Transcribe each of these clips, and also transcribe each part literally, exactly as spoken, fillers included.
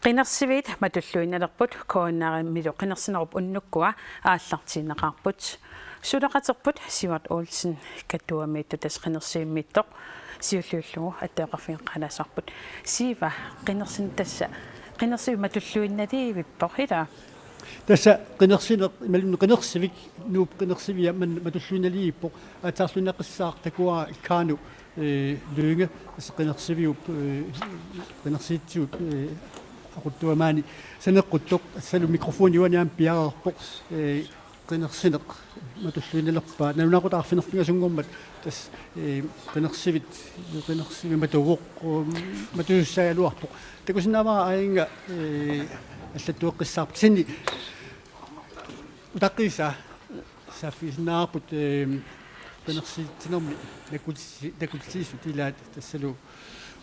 Qinersiviit matulluinnalerput K N R-imilu qinersinerup unnukkua aallartiinnaqaarput. Suleqaterput Sivert Olsen Katuamiittoq, tassa qinersivimmiittoq, siulliullugu attaveqarfigeqqaalaassavarput. Siva, qinersin-, tassa qinersiviit matulluinnaliivippoq, ilaa? Tassa qinersineq, imaluunniit qinersivik, Nuup qinersivia man-, matulluinnaliivippoq, aatsaarluinnaqqissaaq takuara Kanu, eh, Lynge, tassa qinersiviup, eh, qinersitsiup, eh, aquttua maani saneqquttoq, tassalu mikrofoni uani aamma piareerpoq, eh, qinersineq matulluinnalerpaa, nalunaaqutaq arfineq-pingasunngormat, tassa, eh, qinersivit, qinersivik matuvoq, um, matusussaagaluarpoq. Takusinnaavara aajuna, eh, allattueqqissaarpoq. Kisianni utaqqiisaa saaffigisinnaavarput, eh, qinersitsinermi nakkutissi-, nakkutissisut ilaat, tassalu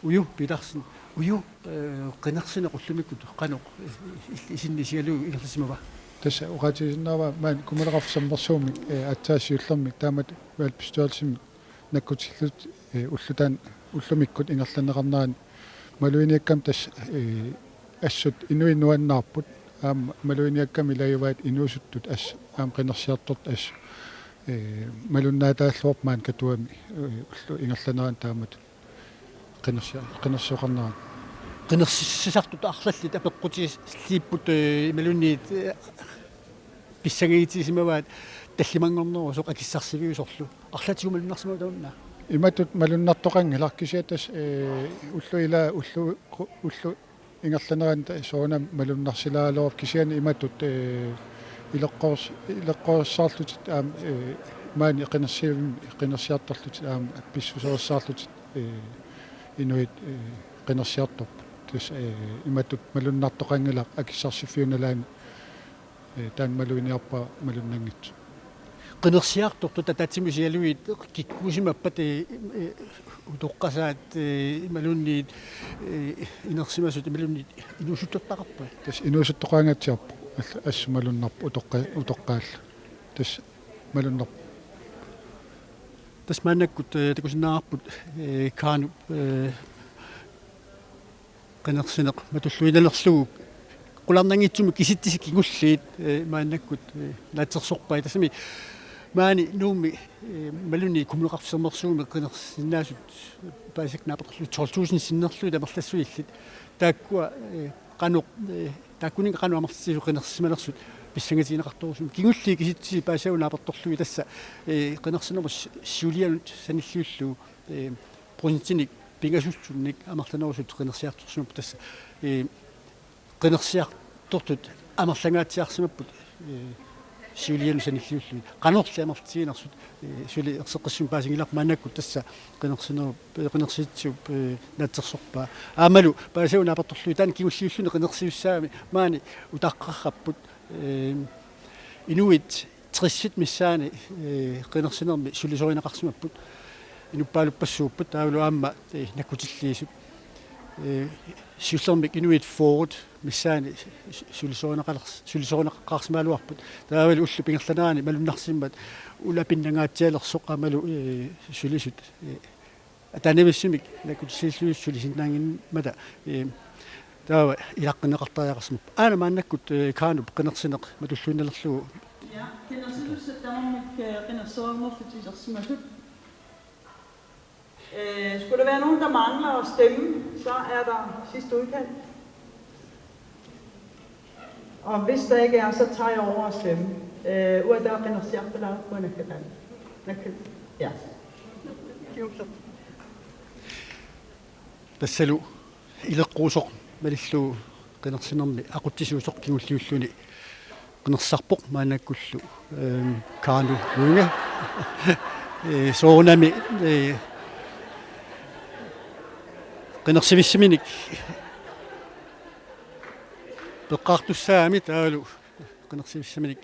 Uju Petersen. Uju, eh, qinersineq ullumikkut qanoq, eh, il-, isinni isigalugu ingerlasimava? Tassa oqaatigisinnaavara maani Kommuneqarfik Sermersuumi, eh, aatsaat siullermik taamatut valgbestyrelsimi nakkutillutik, eh, ullutaan-, ullumikkut ingerlanneqarnerani maluginiakkama tassa, eh, assut inuit nuannaarput, aamma maluginiakkama ilagivaat inuusuttut assut aamma qinersiartortut assut, eh, malunnaataalluarput maani Katuami, eh, ullut ingerlaneranni taamatut qinersia-, qinersioqarnerani. Qinersissisartut arlallit apeqqutigiilliipput, eh, imaluunniit, eh, pissangagitsigisimavaat tallimanngornerusoq akissarsiviusorlu. Arlaatigut malunnarsimava taanna? Imatut malunnartoqanngilaq, kisianni tassa, eh, ullut ilaa, ullut, ullut ingerlaneranni ta-, soorunami malunnarsilaaraluarpoq, kisianni imatut, eh, ileqqoris-, ileqqorissaarlutik aamma, eh, maani qinersivimmi qinersiartorlutik aamma pissuserissaarlutik, eh, inuit, eh, qinersiartorput. Tassa, eh, imatut malunnartoqanngilaq akissarsiffiup nalaani, eh, taanna maluginiarpara malunnanngitsoq. Qinersiartortut ataatsimut isigalugit kikkuusimappat, eh, eh, utoqqasaat, eh, imaluunniit, eh, inersimasut imaluunniit inuusuttortaqarput? Tassa inuusuttoqaangaatsiarpoq. All-, assut malunnarpoq utoqqa-, utoqqaallu. Tassa malunnarpoq. Tassa maannakkut, eh, takusinnaavarput, eh, Kanu, eh, qinersineq matulluinnalerlugu qularnanngitsumik kisitsisit kingulliit, eh, maannakkut, eh, naatsorsorpai. Tassami maani Nuummi, eh, imaluunniit Kommuneqarfik Sermersuumi qinersinnaasut paasivakka naapertorlugit tolv tusind sinnerlugit amerlassusillit. Taakkua, eh, qanoq, eh, taakkuninnga qanoq amerlatigisut qinersisimanersut pissangatigineqartorujussuupput. Kingulliit kisitsisit paasivagut naapertorlugit tassa, eh, qinersinermut si-, siulianut sanilliullugu, eh, procentinik pingasulluunniit amerlanerusut qinersiartorsimapput tassa, eh, qinersiartortut amerlangaatsiarsimapput, eh, siulianut sanilliullugit. Qanorli amerlatiginersut, eh, suli erseqqissumik paasinngilarput, maannakkut tassa qinersinerup, eh, qinersitsiup, eh, naatsorsorpaa. Aammalu paasivagut naapertorlugit taanna kingulliulluni qinersisussaagami maani utaqqarrapput, eh, inuit tressit missaanni, eh, qinersinermi sulisorineqarsimapput. Inuppaaluppassuupput taavalu aamma, eh, nakkutilliisut. Eh, siullermik inuit fyrre missaanni su-, sulisorineqalers-, sulisorineqaqqaarsimagaluarput. Taavalu ullup ingerlanerani malunnarsimmat ulapinnangaatsialersoq aammalu, eh, sulisut, eh, ataanavissumik nakkutilliisut sulisinnaanngimmata, eh, taava ilaqqinneqartariaqarsimapput. Aana maannakkut, eh, Kanup qinersineq matulluinnalerlugu. Ja, qinersinermik, eh, qinersinermik isersimasut. Øh, skulle der være nogen, der mangler at stemme, så er der sidste udkald. Og hvis der ikke er, så tager jeg over at stemme. Øh, uataa qinersiartalaarput nakkataan. Nakkat. Ja. Tassalu ileqquusoq malillugu qinersinermi aqutsisuusoq kingulliulluni qinersisarpoq maannakkullu, ehm, Kanu Lynge. Eh, soorunami, eh, qinersivissaminik peqqaartussaagami taavalu qinersivissaminik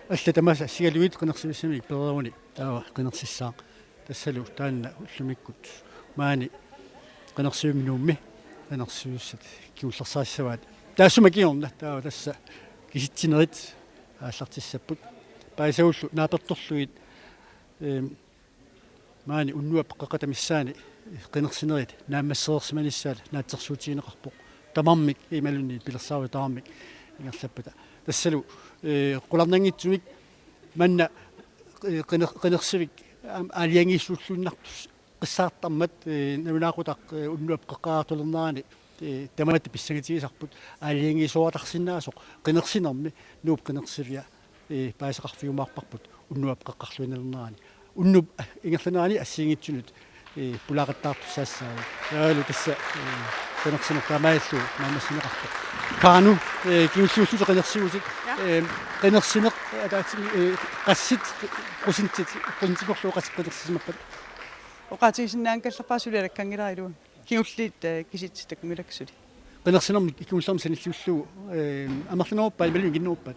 allat tamaasa assigalugit qinersivissaminik pereeruni taava qinersissaaq. Tassalu taanna ullumikkut maani qinersivimmi Nuummi qinersisussat kingullersarissavaat. Taassuma kingorna taava tassa kisitsinerit aallartissapput. Paasivullu naapertorlugit, ehm, maani unnuap qeqqata missaani qinersinerit naammassereersimanissaat naatsorsuutigineqarpoq. tamarmik imaluunniit pilersaarutit tamarmik ingerlappata. Tassalu, eh, qularnanngitsumik manna, eh, qiner-, qinersivik aam-, aalajangiisuulluinnaqqissaartarmat, eh, nalunaaqutaq, eh, unnuap qeqqaartulernerani, eh, tamatta pissangatigisarput aalajangiisoortarsinnaasoq qinersinermi Nuup qinersivia, eh, paasisaqarfigiumaarparput unnuap qeqqarluinnarnerani. Unnuup ingerlanerani assigiinngitsunut, eh, pulaaqattaartussaassaagut. Taavalu tassa, eh, qinersineq taamaalillugu naammassineqartoq. Kanu, eh, kingulliullutit qinersigutit, ja, eh, qinersineq, eh, ataatsimi, eh, qassit, procentit, procentinngorlugu qassit qinersisimappat? Oqaatigisinnaanngikkallarpara suli alakkanngilara iluamik. Kingulliit, eh, kisitsisit takunngilakka suli. Qinersinermik kingullermik sanilliullugu, eh, amerlaneruppat imaluunniit inginneruppat?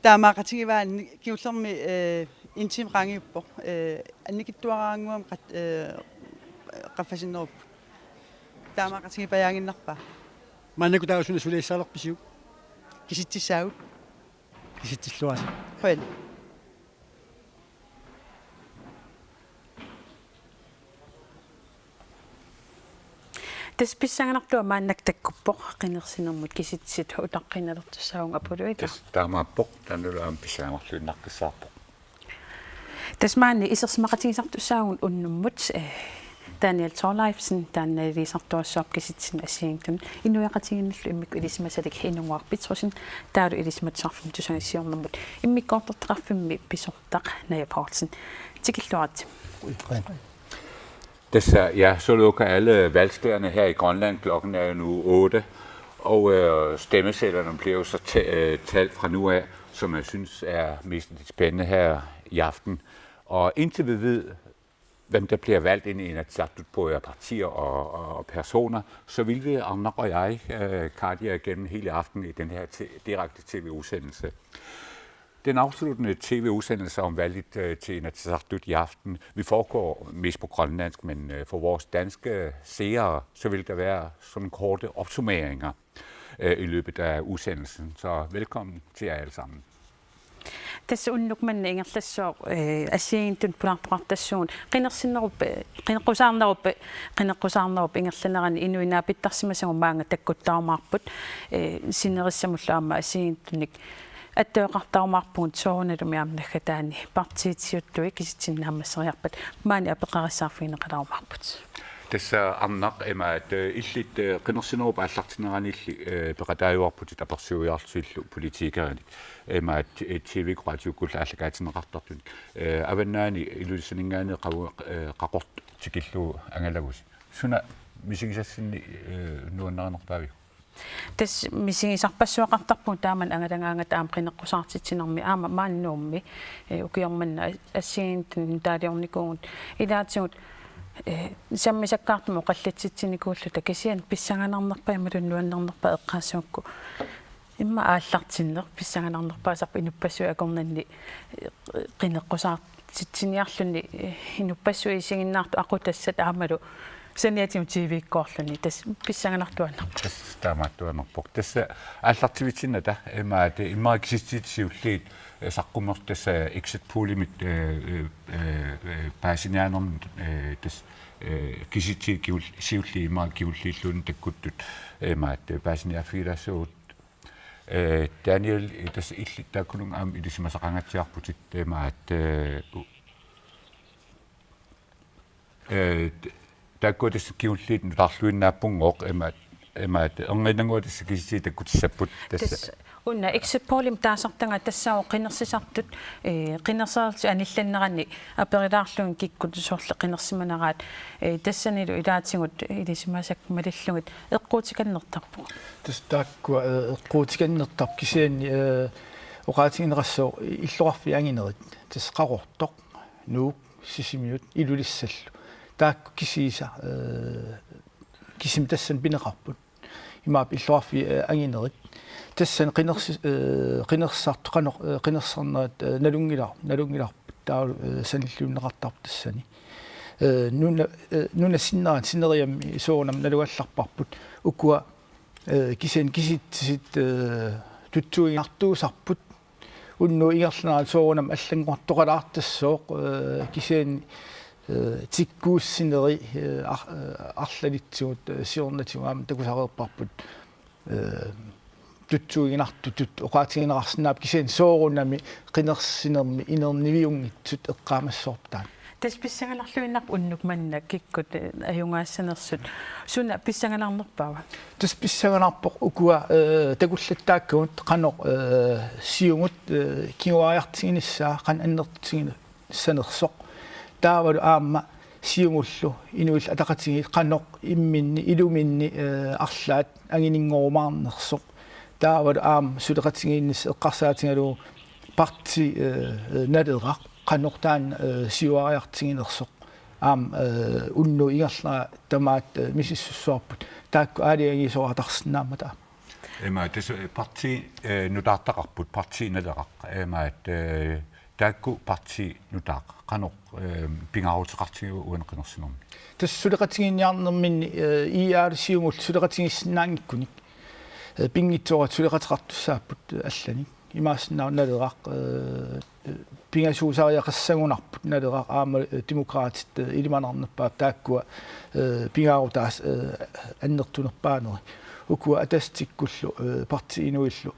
Taamaaqatigivaat, kingullermik, eh, en time qaangiuppoq. Eh, annikitsuaraannguamik qat-, eh, qaffasinnerupput. Taamaaqatigipajaaginnarpaa. Maannakkut taava suna suliassaalerpisiuk? Kisitsissaagut. Kisitsilluarisi. Qujan. Tassa pissanganartua maannakkut takkuppoq, qinersinermut kisitsisit utaqqiinnalertussaavugut, apuluit. Tassa taamaappoq, taannalu aamma pissanganarluinnaqqissaarpoq. Tassa maani isersimaqatigisartussaavugut unnummut, eh, Daniel Thorleifsen, taanna ilisartuassuarp kisitsisinut assigiinngitsunut inuiaqatigiinnillu immikkut ilisimasalik Inunnguaq Petrussen, taavalu Ilisimatusarfimmut tusagassiornermut immikkoortortaqarfimmi pisortaq Naja Poulsen. Tikilluaritsi. Tassa, ja, så lukker alle valgstederne her i Grønland. Klokken er jo nu otte, og, øh, stemmesedlerne bliver jo så ta-, øh, talt fra nu af, som jeg synes er mest spændende her i aften. Og indtil vi ved, hvem der bliver valgt ind i Inatsisartut, både af partier og, og, og personer, så vil vi, Arnaq og jeg, øh, guide jer igennem hele aftenen i den her te-, direkte T V-udsendelse. Den afsluttende T V-udsendelse om valget, øh, til Inatsisartut i aften vil foregå mest på grønlandsk, men, øh, for vores danske seere, så vil der være sådan korte opsummeringer, øh, i løbet af udsendelsen. Så velkommen til jer alle sammen. Tassa unnuk manna ingerlassooq, eh, assigiinngitsunik pulaartoqartassagut qinersinerup, eh, qineqqusaarnerup, qineqqusaarnerup ingerlanerani inuit naapittarsimasagut maanga takkuttarumaarput, eh, sinerissamullu aamma assigiinngitsunik attaveqartarumaarpugut soorunalumi aamma naggataani partiit siuttui kisitsisinnaammasseriarpat maani apeqqarissaarfigineqalarumaarput. Tassa Arnaq, imaat, eh, illit, eh, qinersinerup aallartinneranilli, eh, peqataajuarputit apersuiarlutillu politikerinit. Imaat, eh, T V-kkullu aallakaatinneqartartunik. Eh, Avannaani Ilulissaninngaanniit qavu-, eh, Qaqortoq tikillugu angalagusi. Suna misigisassinni, eh, nuannarinerpaaviuk? Tassa misigisarpassuaqartarpugut taamani angalagaangata aamma qineqqusaartitsinermi aamma maani Nuummi, eh, ukioq manna assigiinngitsunik nutaaliornikuuvugut ilaatigut, eh, sammisakkaartumik oqallitsitsinikuulluta kisianni pissanganarnerpaaq imaluunniit nuannernerpaaq eqqaassagukku immaqa aallartinneq pissanganarnerpaasarpoq inuppassuit akornanni, eh, qineqqusaartitsiniarluni, eh, inuppassuit isiginnaartut aqutassat aammalu saniatigut T V-kkoorluni tassa pissanganartuaannarpoq. Tassa taamaattuaannarpoq. Tassa aallartivitsinnata imaat immaqa kisitsisit siulliit, eh, saqqummertut tassa exit pollimit, eh, eh, eh, eh, paasiniaanermut, eh, tassa, eh, kisitsisit kigul-, siulliit immaqa kigulliilluunniit takkuttut imaat, eh, paasiniaaffigilaassagut. Eh, Daniel, eh, tassa illit taakkununnga aamma ilisimasaqangaatsiarputit imaat, eh, u-, eh, t-, taakkua tassa kingulliit nutaarluinnaappunngooq imaat, imaat erniinnannguaq tassa kisitsisit takkutissapput tassa. Tassa una exit pollimik taasartagaq tassaavoq qinersisartut, eh, qinersinertik anillanneranni aperilaarlugit kikkut soorlu qinersimaneraat, eh, tassanilu ilaatigut ilisimasakka malillugit eqquutikannertarpoq. Tassa taakkua, eh, eqquutikannertarput kisianni, eh, oqaatigineqassooq illoqarfiit anginerit. Tassa Qaqortoq, Nuuk, Sisimiut, Ilulissallu. Taakku kisiisa, eh, kisimi tassani pineqarput. Imaappoq illoqarfiit, eh, anginerit. Tassani qinersi-, eh, qinersisartut qanoq, eh, qinersisarnerat, eh, nalunngilar-, nalunngilarput. Taava, eh, sanilliunneqartarpoq tassani. Eh, nuna, eh, nunap sinnera sineriammi soorunami nalugallarparput. Ukua, eh, kisianni kisitsisit, eh, tutsuiginartuusarput. Unnuup ingerlanerani soorunami allanngortoqalaartassooq, eh, kisianni, eh, tikkuussineri, eh, ar-, eh, arlalitsigut, eh, siornatigut aamma takusareerparput. eh, tutsuiginartutut oqaatigineqarsinnaapput kisianni soorunami qinersinermi inerniviunngitsut eqqaamassavarput taanna. Tassa pissanganarluinnarpoq unnuk manna kikkut, eh, ajugaassanersut. Suna pissanganarnerpaava? Tassa pissanganarpoq ukua, eh, takullattaakkagut qanoq, eh, Siumut, eh, kinguariartiginissaa qanoq annertutiginissanersoq. Taavalu aamma Siumullu Inuillu Ataqatigiit qanoq imminni iluminni, eh, arlaat angininngoorumaarnersoq. Taavalu aamma suleqatigiinnissaq eqqarsaatigalugu partii, eh, eh, Naleraq qanoq taanna, eh, siuariartiginersoq. Aamma, eh, unnuup ingerlanerani tamaat, eh, misissussavarput. Taakku aalajangiisoratarsinnaammata. Ima, tassa, eh, partii, eh, nutaartaqarput, partii Naleraq. Ima, eh, taakku partii nutaaq. Qanoq, eh, pingaaruteqartigiva uani qinersinermi? Tassa suleqatigiinniarnerminni, eh, I A-lu Siumullu suleqatigiissinnaanngikkunik, eh, pinngitsooratik suleqateqartussaapput, eh, allanik. Imaassinnaavoq Naleraq, eh, pingasuusariaqassagunarput Naleraq aamma, eh, Demokraatit, eh, ilimanarnerpaat taakkua, eh, pingaarutaasut, eh, annertunerpaaneri. Ukua Atasitsikkullu, eh, Partii Inuillu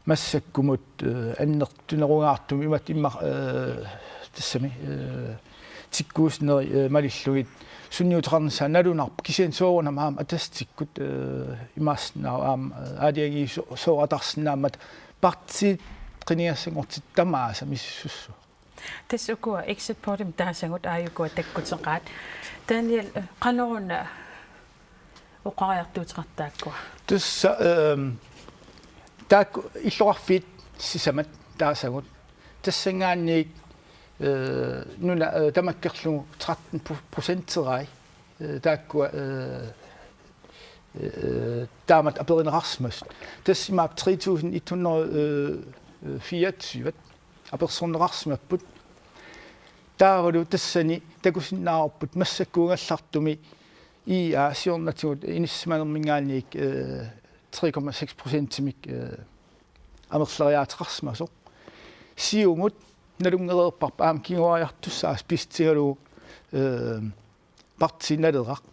massakkumut, eh, annertunerungaartumik imatut immaqa, eh, tassami, eh, tikkuussinerit, eh, malillugit sunniuteqarnissaat nalunarpoq kisianni soorunami aamma Atasitsikkut, eh, imaassinnaavoq aamma, eh, aalajangiiso-, sooratarsinnaammata partiit qinigassanngortitat tamaasa misissussaapput. Tassa ukua exit pollimik taasagut aajukua takkuteqaat. Daniel, eh, qanoruna oqariartuuteqartut taakkua? Tassa, ehm, taakku illoqarfiit sisamat taasagut. Tassanngaanniit, eh, nuna, eh, tamakkerlugu tretten pro-, procenterai, eh, taakkua, eh, eh, taamatut aperineqarsimasut. Tassa imaappoq tre tusind et hundrede, eh, eh, fireogtyve apersorneqarsimapput. Taavalu tassani takusinnaavarput massakkuugallartumi I A siornatigut inissisimanerminngaanniit, eh, tre komma seks procentimik, eh, amerleriaateqarsimasoq. Siumut nalunngereerparput aamma kinguariartussaasoq pisutigalugu, eh, partii Naleraq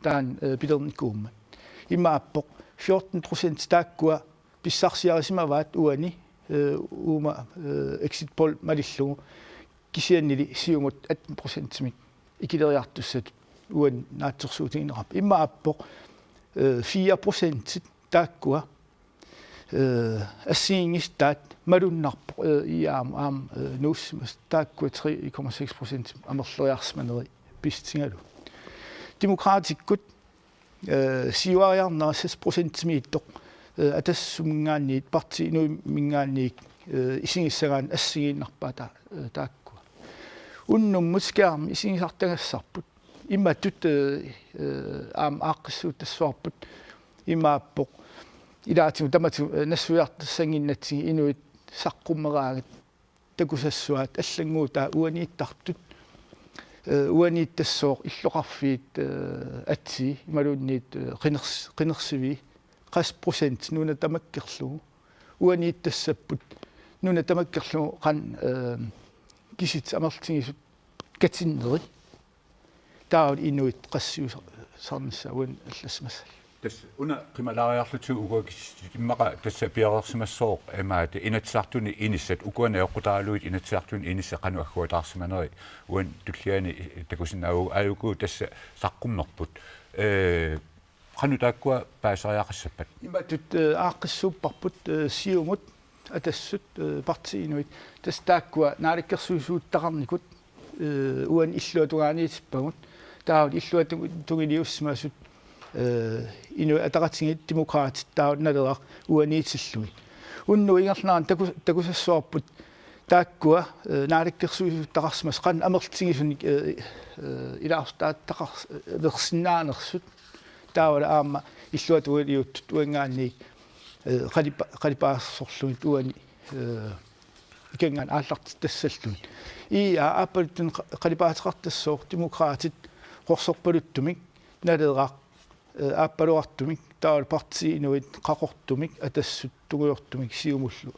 taanna, eh, pilernikuummat. Imaappoq fjorten procent taakkua pissarsiarisimavaat uani, eh, uuma, eh, exit poll malillugu kisiannili Siumut atten procentimik ikileriartussatut uani naatsorsuutigineqarpoq. Imaappoq, eh, fire procentit taakkua, eh, assigiinngisitaat malunnarpoq, eh, I A-mut aamma, eh, nuussimasut taakkua tre komma seks procent amerleriarsimaneri pisutigalugu. Demokraatikkut, eh, siuariarnera seks procentimiittoq, eh, Atassissuminngaanniit, Partii Inuimminngaanniit, eh, isigissagaanni assigiinnarpaat ta-, eh, taakkua. Unnummut skærmi isigisartagassarput. Imatut, eh, eh, aamma aaqqissuuttassavarput. Imaappoq ilaatigut tamatigut, eh, nassuiartassannginnatsigit inuit saqqummeraangat takusassuaat allannguutaa uaniittartut, eh, uaniittassooq illoqarfiit, eh, atii imaluunniit, eh, qiners-, qinersivii qassit procent nuna tamakkerlugu uaniittassapput nuna tamakkerlugu qanoq, eh, kisitsisit amerlatigisut katinneri. Taava inuit qassiusarnissaat uani allassimassallutik. Tassa una qimalaariarluta ukua kis-, immaqa tassa piareersimassooq imaat Inatsisartuni inissat ukua najoqqutaralugit Inatsisartuni inissat qanoq agguataarsimaneri uani tulliani takusinnaavagut aajuku tassa saqqummerput. Eh, qanoq taakkua paasisariaqassappat? Imatut, eh, aaqqissuupparput, eh, Siumut, Atassut, eh, Partii Inuit. Tassa taakkua naalakkersuisuuttaqarnikut, eh, uani illuatungaaniitippagut. Taava illuatungiliussimasut, eh, Inuit Ataqatigiit, Demokraatit taava Naleraq uaniitillugit. Unnuup ingerlanerani taku-, takusassavarput taakkua, eh, naalakkersuisuuttaqarsimasut qanoq amerlatigisunik, eh, eh, ilaasortaattaqar-, eh, -lersinnaanersut. Taavalu aamma illuatungiliuttut uanngaanniit, eh, qalipa-, qalipaasersorlugit uani, eh, ikanngaanniit aallartitassallugit. I A aappaluttunik qa-, qalipaateqartassooq Demokraatit qorsorpaluttumik, Naleraq, eh, aappaloortumik, taavalu Partii Inuit qaqortumik, Atassut tungujortumik Siumullu,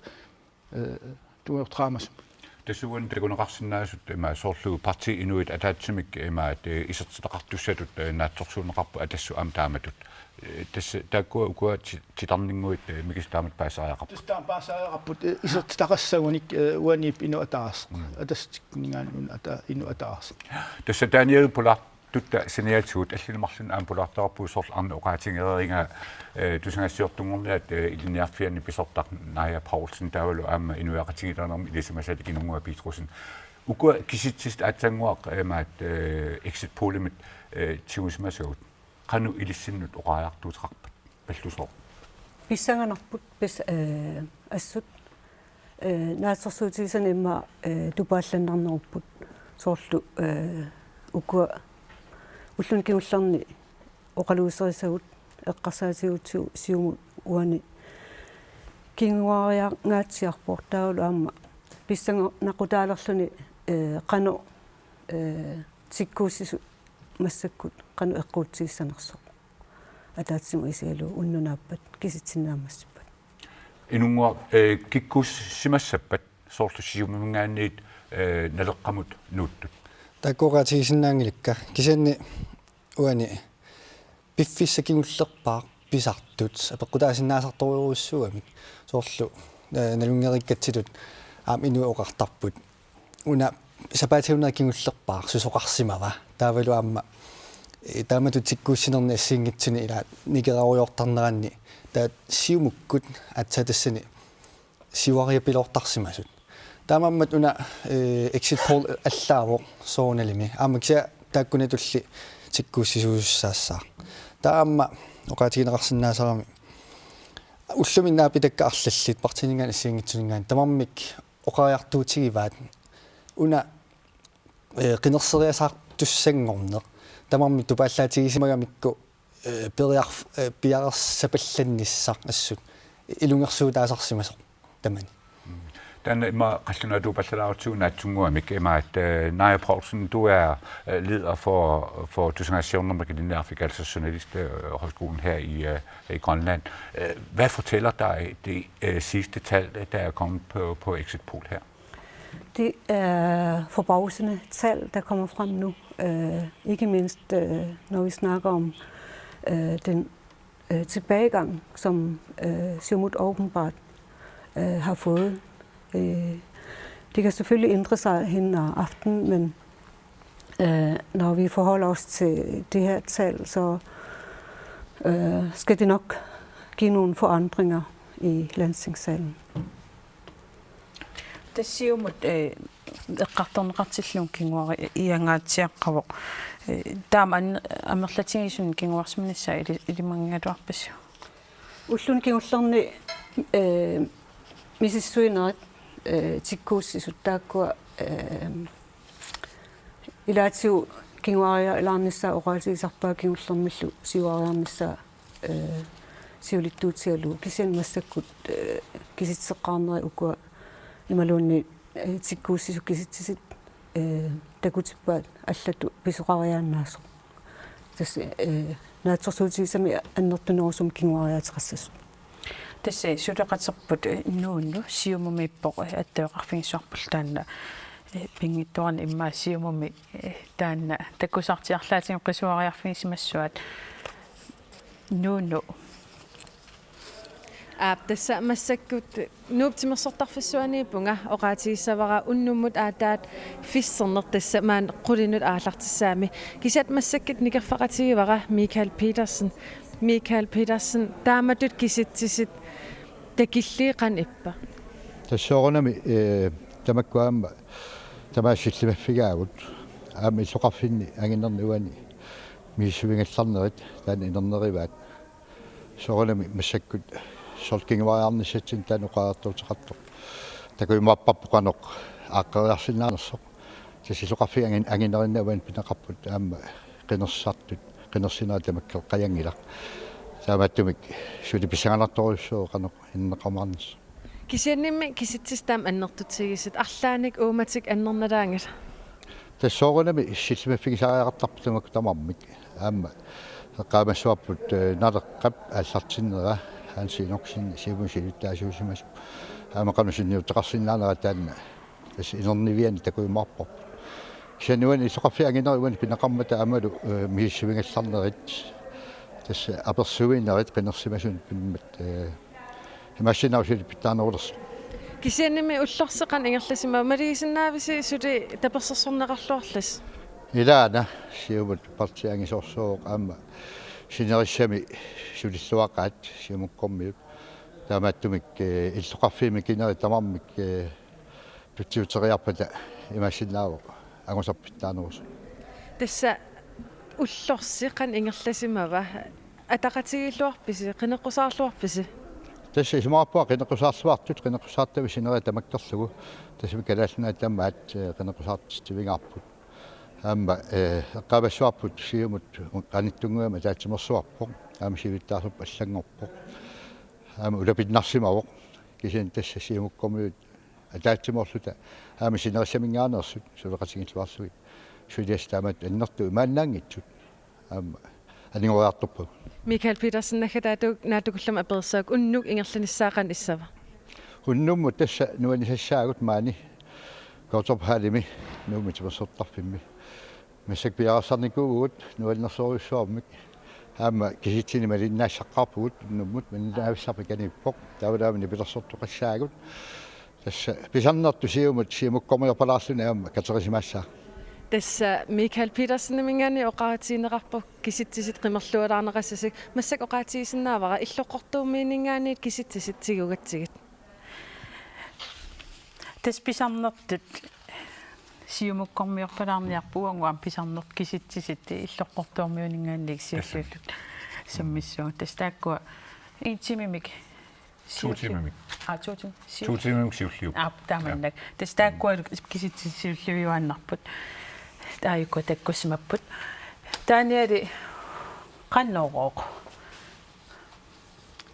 eh, tungujortoq qaamasumik. Tassuuna takuneqarsinnaasut ima soorlu partii Inuit Ataqatigiit ima, eh, isertitaqartussatut, eh, naatsorsuunneqarput Atassut aamma taamatut. Eh, tassa taakkua ukua ti-, titarninnguit, eh, Mikisut taamatut paasisariaqarput. Tassa taama paasisariaqarput, eh, isertitaqassagunik, eh, uaniippoq Inuk ataaseq. Mm. Atassut tikkuninngaanniit Inuk ata-, Inuk ataaseq. Tassa taanialu pula- tutta saniatigut allilumaarluni aamma pulaartarpugut soorlu arnat oqaatigereerigaa, eh, tusagassiortunngorniat, eh, ilinniarfianni pisortaq Naja Poulsen taavalu aamma inuiaqatigiinnermi ilisimasalik Inunnguaq Petrussen. Ukua kisitsisit aatsaannguaq, eh, imaat, eh, exit polimik, eh, tigusimasagut. Qanoq ilissinnut oqariartuuteqarpat? Pallusooq. Pissanganarput pis-, eh, assut, eh, naatsorsuutigisannut immaqa, eh, tupaallannarnerupput soorlu, eh, ukua ulluni kingullerni oqaluuserisagut eqqarsaatigalugu Siumut uani kinguariangaatsiarpoq taavalu aamma pissanganaqutaalerluni, eh, qanoq, eh, tikkuussisut massakkut qanoq eqquutsigissanersoq. Ataatsimut isigalugu unnunaappat kisitsinni naammassippat. Inunnguaq, eh, kikkuussimassappat soorlu Siumuminngaanniit, eh, Naleqqamut nuuttut? Taakku oqaatigisinnaanngilakka. Kisianni uani piffissaq kingullerpaaq pisartut apeqqutaasinnaasartorujussuugamik. Soorlu, eh, nalunngereerikkatsitut aamma Inuit oqartarput. Una sapaatip akunneri kingullerpaaq susoqarsimava? Taavalu aamma, eh, taamatut tikkuussinerni assigiinngitsuni ila nikerarujoortarneranni. Taava Siumukkut aatsaat tassani siuariapiloortarsimasut. Taamaammat una, eh, exit poll allaavoq soorunalimi. Aamma kisianni taakkunatulli tikkuussisuusussaassaaq. Taava aamma oqaatigineqarsinnaasarami ullumi naapitakka arlallit partiininngaanniit assigiinngitsuninngaanniit tamarmik oqariartuutigivaat una, eh, qinerseriasaartussanngorneq tamarmik tupaallaatigisimagamikku, eh, periarf-, eh, piareersapallannissaq assut ilungersuutaasarsimasoq tamani. Taanna ima qallunaatuuppallalaarutsigit naatsunnguamik imaat, eh, Naja Poulsen, du er, eh, leder for, for Tusagassiornermik Ilinniarfik, altså Journalisthøjskolen her i, eh, i Grønland. Eh, hvad fortæller dig det, eh, sidste tal, der er kommet på, på exit poll her? Det er forbavsende tal, der kommer frem nu. Øh, ikke mindst, øh, når vi snakker om, øh, den, øh, tilbagegang, som, øh, Siumut åbenbart, øh, har fået. Øh, det kan selvfølgelig ændre sig hen ad aften, men, øh, når vi forholder os til det her tal, så, øh, skal det nok give nogle forandringer i landstingssalen. Tassa Siumut, eh, eqqartorneqartillugu kinguariangaatsiaqqavoq. Eh, taama an-, amerlatigisumik kinguarsimanissaa ili-, ilimagigaluarpisiuk? Ulluni kingullerni, eh, misissuinerit, eh, tikkuussisut taakkua, eh, ilaatigut kinguarialaarnissaat oqaatigisarpaat kingullermillu siuariarnissaa, eh, siulittuutigalugu. Kisianni massakkut, eh, kisitseqqaarnerit ukua imaluunniit, eh, tikkuussisut kisitsisit, eh, takutippaat allatut pisoqariaannaasoq. Tassa, eh, naatsorsuutigisamik annertunerusumik kinguariaateqassasut. Tassa suleqaterput, eh, Nuunu Siumumiippoq, eh, attaveqarfigissavarpullu taanna, eh, pinngitsoorani immaqa Siumumi, eh, taanna takusaartiarlaatigut qisuariarfigisimassavat. Nuunu. Aap, tassa massakkut Nuup Timersortarfissuaniippunga, oqaatigissavara unnummut aatsaat firserneq tassa maani qulinut aallartissaammi. Kisianni massakkut nikerfaqatigivara Michael Petersen. Michael Petersen, taamatut kisitsisit takilliit qanoq ippa? Tassa soorunami, eh, tamakku aamma tamaasa sillimaffigaagut. Aamma illoqarfinni anginerni uani misissuigallarnerit taanna inernerivaat. Soorunami massakkut soorlu kinguariarnissatsinni taanna oqariartuuteqartoq takujumaarparput qanoq aaqqeriarsinnaanersoq. Tassa illoqarfiit angin-, anginerinni uani pineqarput aamma qinersisartut, qinersinerit tamakku qajanngilaq. Taamaattumik suli pissanganartorujussuuvoq qanoq inernaqqumaarnersoq. Kisiannimi kisitsisit taama annertutigisut, arlaannik uummatik annernalaanngillat? Tassa soorunami sillimaffigisariaqartarput tamakku tamarmik. Aamma eqqaamassavarput, eh, Naleqqap aallartinnera Hans Enoksen Siumut siulittaasuusimasoq. Aamma qanoq sunniuteqarsinnaanera taanna Tassa inerniviani takujumaarparput. Kisianni uani illoqarfiit anginerit uani pineqarmata aammalu, eh, misissuigallarnerit. Tassa apersuinerit qinersimasunut pimmat, eh, imaassinnaavoq suli pitsaanerulersoq. Kisiannimi ullorsi qanoq ingerlasimava, maligisinnaavisi suli tapersersorneqarluarlusi? Ilaana, Siumut partiit angisoorsuuvoq aamma sinerissami sulilluaqaat Siumukkormiut. Taamaattumik, eh, illoqarfiit mikinerit tamarmik, eh, tutsiuteriarpata imaassinnaavoq angusaq pitsaanerusoq. Tassa ullorsi qanoq ingerlasimava, ataqatigiilluarpisi, qineqqusaarluarpisi? Tassa isumaqarpunga qineqqusaarluartut, qineqqusaartavit sinerit tamakkerlugu. Tassami Kalaallit Nunaat tamaat, eh, qineqqusaartitsivigaarput. Aamma, eh, eqqaamassavarput Siumut qanittunnguamik ataatsimeersuarpoq. Aamma siulittaasorput allanngorpoq. Aamma ulapinnarsimavoq. Kisianni tassa Siumukkormiut ataatsimoorluta aamma sinerissaminngaanneersut suleqatigiilluarlugit. Suliassat taamatut annertuut imaannaanngitsut aamma anigoriartorpagut. Michael Petersen, naggataatigut naatsukullammik aperissavarput, unnuk ingerlanissaa qanoq issava? Unnummut tassa nuannisassaagut maani Godthåbhallimi Nuummi timersortarfimmi. Massakkut piareersarnikuuvugut nuannersorujussuarmik. Aamma kisitsineq malinnaassaqqaarpugut unnummut, malinnaavissarput kaniippoq. Taavalu aamma nipilersortoqassaagut. Tassa pisarnertut Siumut, Siumukkormiorpalaarluni aamma katerisimaassaaq. Tassa Michael Peterseniminngaanniit oqaatigineqarpoq kisitsisit qimerlualaarneqassasut. Massakkut oqaatigisinnaavara Illoqqortoormiuninngaanniit kisitsisit tigugatsigit. Tassa pisarnertut Siumukkormiorpalaarniarpoq, uagut aamma pisarnertut kisitsisit Illoqqortoormiuninngaanniit siulliullutik sammissuagut. Tassa taakkua en timemik. To timemik. Aa, to tim-, siu-, To timemik siulliupput. Aa, tamannak. Tassa taakkua kisitsisit siulliujuaannarput. Taakkua takkussimapput. Taaniali qanoq?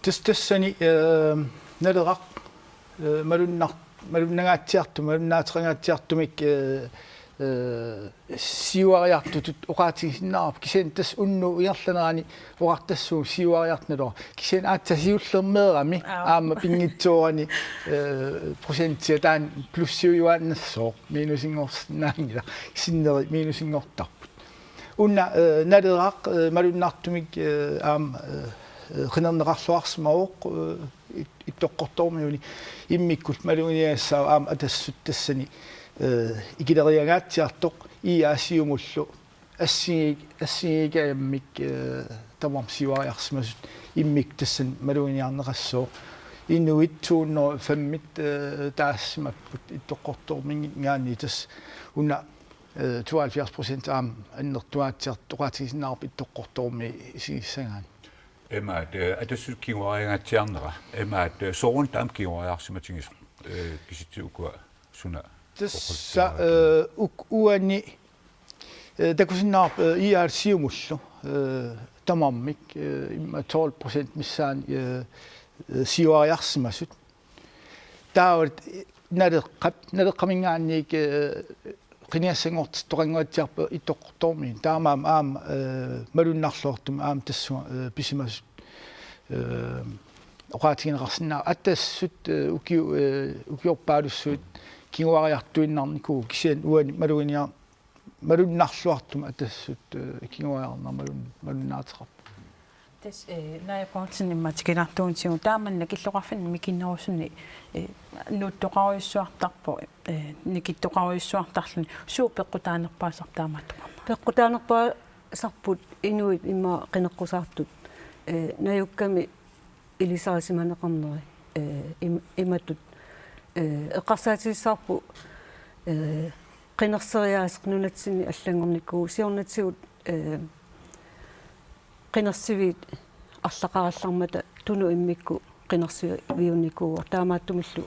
Tassa tassani, eh, Naleraq, eh, malunnar-, malunnangaatsiartumik, malunnaateqangaatsiartumik, eh, eh, siuariartutut oqaatigisinnaavarput, kisianni tassa unnuup ingerlanerani oqartassuugut siuariartut Naleraq. Kisianni aatsaat siulleq meerami Aap. aamma pinngitsoorani, eh, procentia taanna plussiujuaannassooq, minusinngorsinnaanngilaq, sinneri minusinngortarput. Una, eh, Naleraq, eh, malunnartumik, eh, aamma, eh, eh, qinerneqarluarsimavoq, eh, It-, Ittoqqortoormiuni immikkullu maluginiagassaaq aamma Atassut tassani, eh, ikileriangaatsiartoq I A Siumullu assigi-, assigiigajammik, eh, tamarmik siuariarsimasut immikkut tassani maluginiarneqassooq. Inuit to hundrede og fem-it, eh, taassimapput Ittoqqortoorminngaanniit, tassa una, eh, tooghalvfjerds procent aamma annertungaatsiartoqatigisinnaavarput Ittoqqortoormiit isigissagaanni. Imaat, eh, Atassut kinguariangaatsiarnera. Imaat, eh, soorunami taama kinguariarsimatigisoq. Eh, kisitsisit ukua suna Tassa, oqaluttuarakku. Eh, uk-, uani, eh, takusinnaavarput, eh, I A Siumullu, eh, tamarmik, eh, immaqa tolv procent missaani, eh, eh, siuariarsimasut. Taava, eh, Naleqqap, Naleqqaminngaanniit, eh, qinigassanngortittoqanngaatsiarpoq Ittoqqortoormiit. Taamaammat aamma, eh, malunnarluartumik aamma tassunga, eh, pisimasut, eh, oqaatigineqarsinnaavoq. Atassut, eh, ukiu-, eh, ukiorpaalussuit kinguariartuinnarnikuuvoq, kisianni uani maluginiar-, malunnarluartumik Atassut, eh, kinguariarnera malun-, malunnaateqarpoq. Tassa, eh, Naja Poulsen, immaqa tikilluartuutigit, taamannak illoqarfinni mikinerusuni, eh, nuuttoqarujussuartarpoq, eh, nikittoqarujussuartarluni, suut peqqutaanerpaasarput taamaattoqarnera? Peqqutaanerpaasarput inuit immaqa qineqqusaartut, eh, najukkami ilisarisimaneqarneri, eh, im-, imatut, eh, eqqarsaatigissavarput, eh, qinerseriaaseq nunatsinni allanngornikuuvoq, siornatigut, eh, qinersiviit arlaqarallarmata tunut immikkut qinersiviunnikuuvoq, taamaattumillu,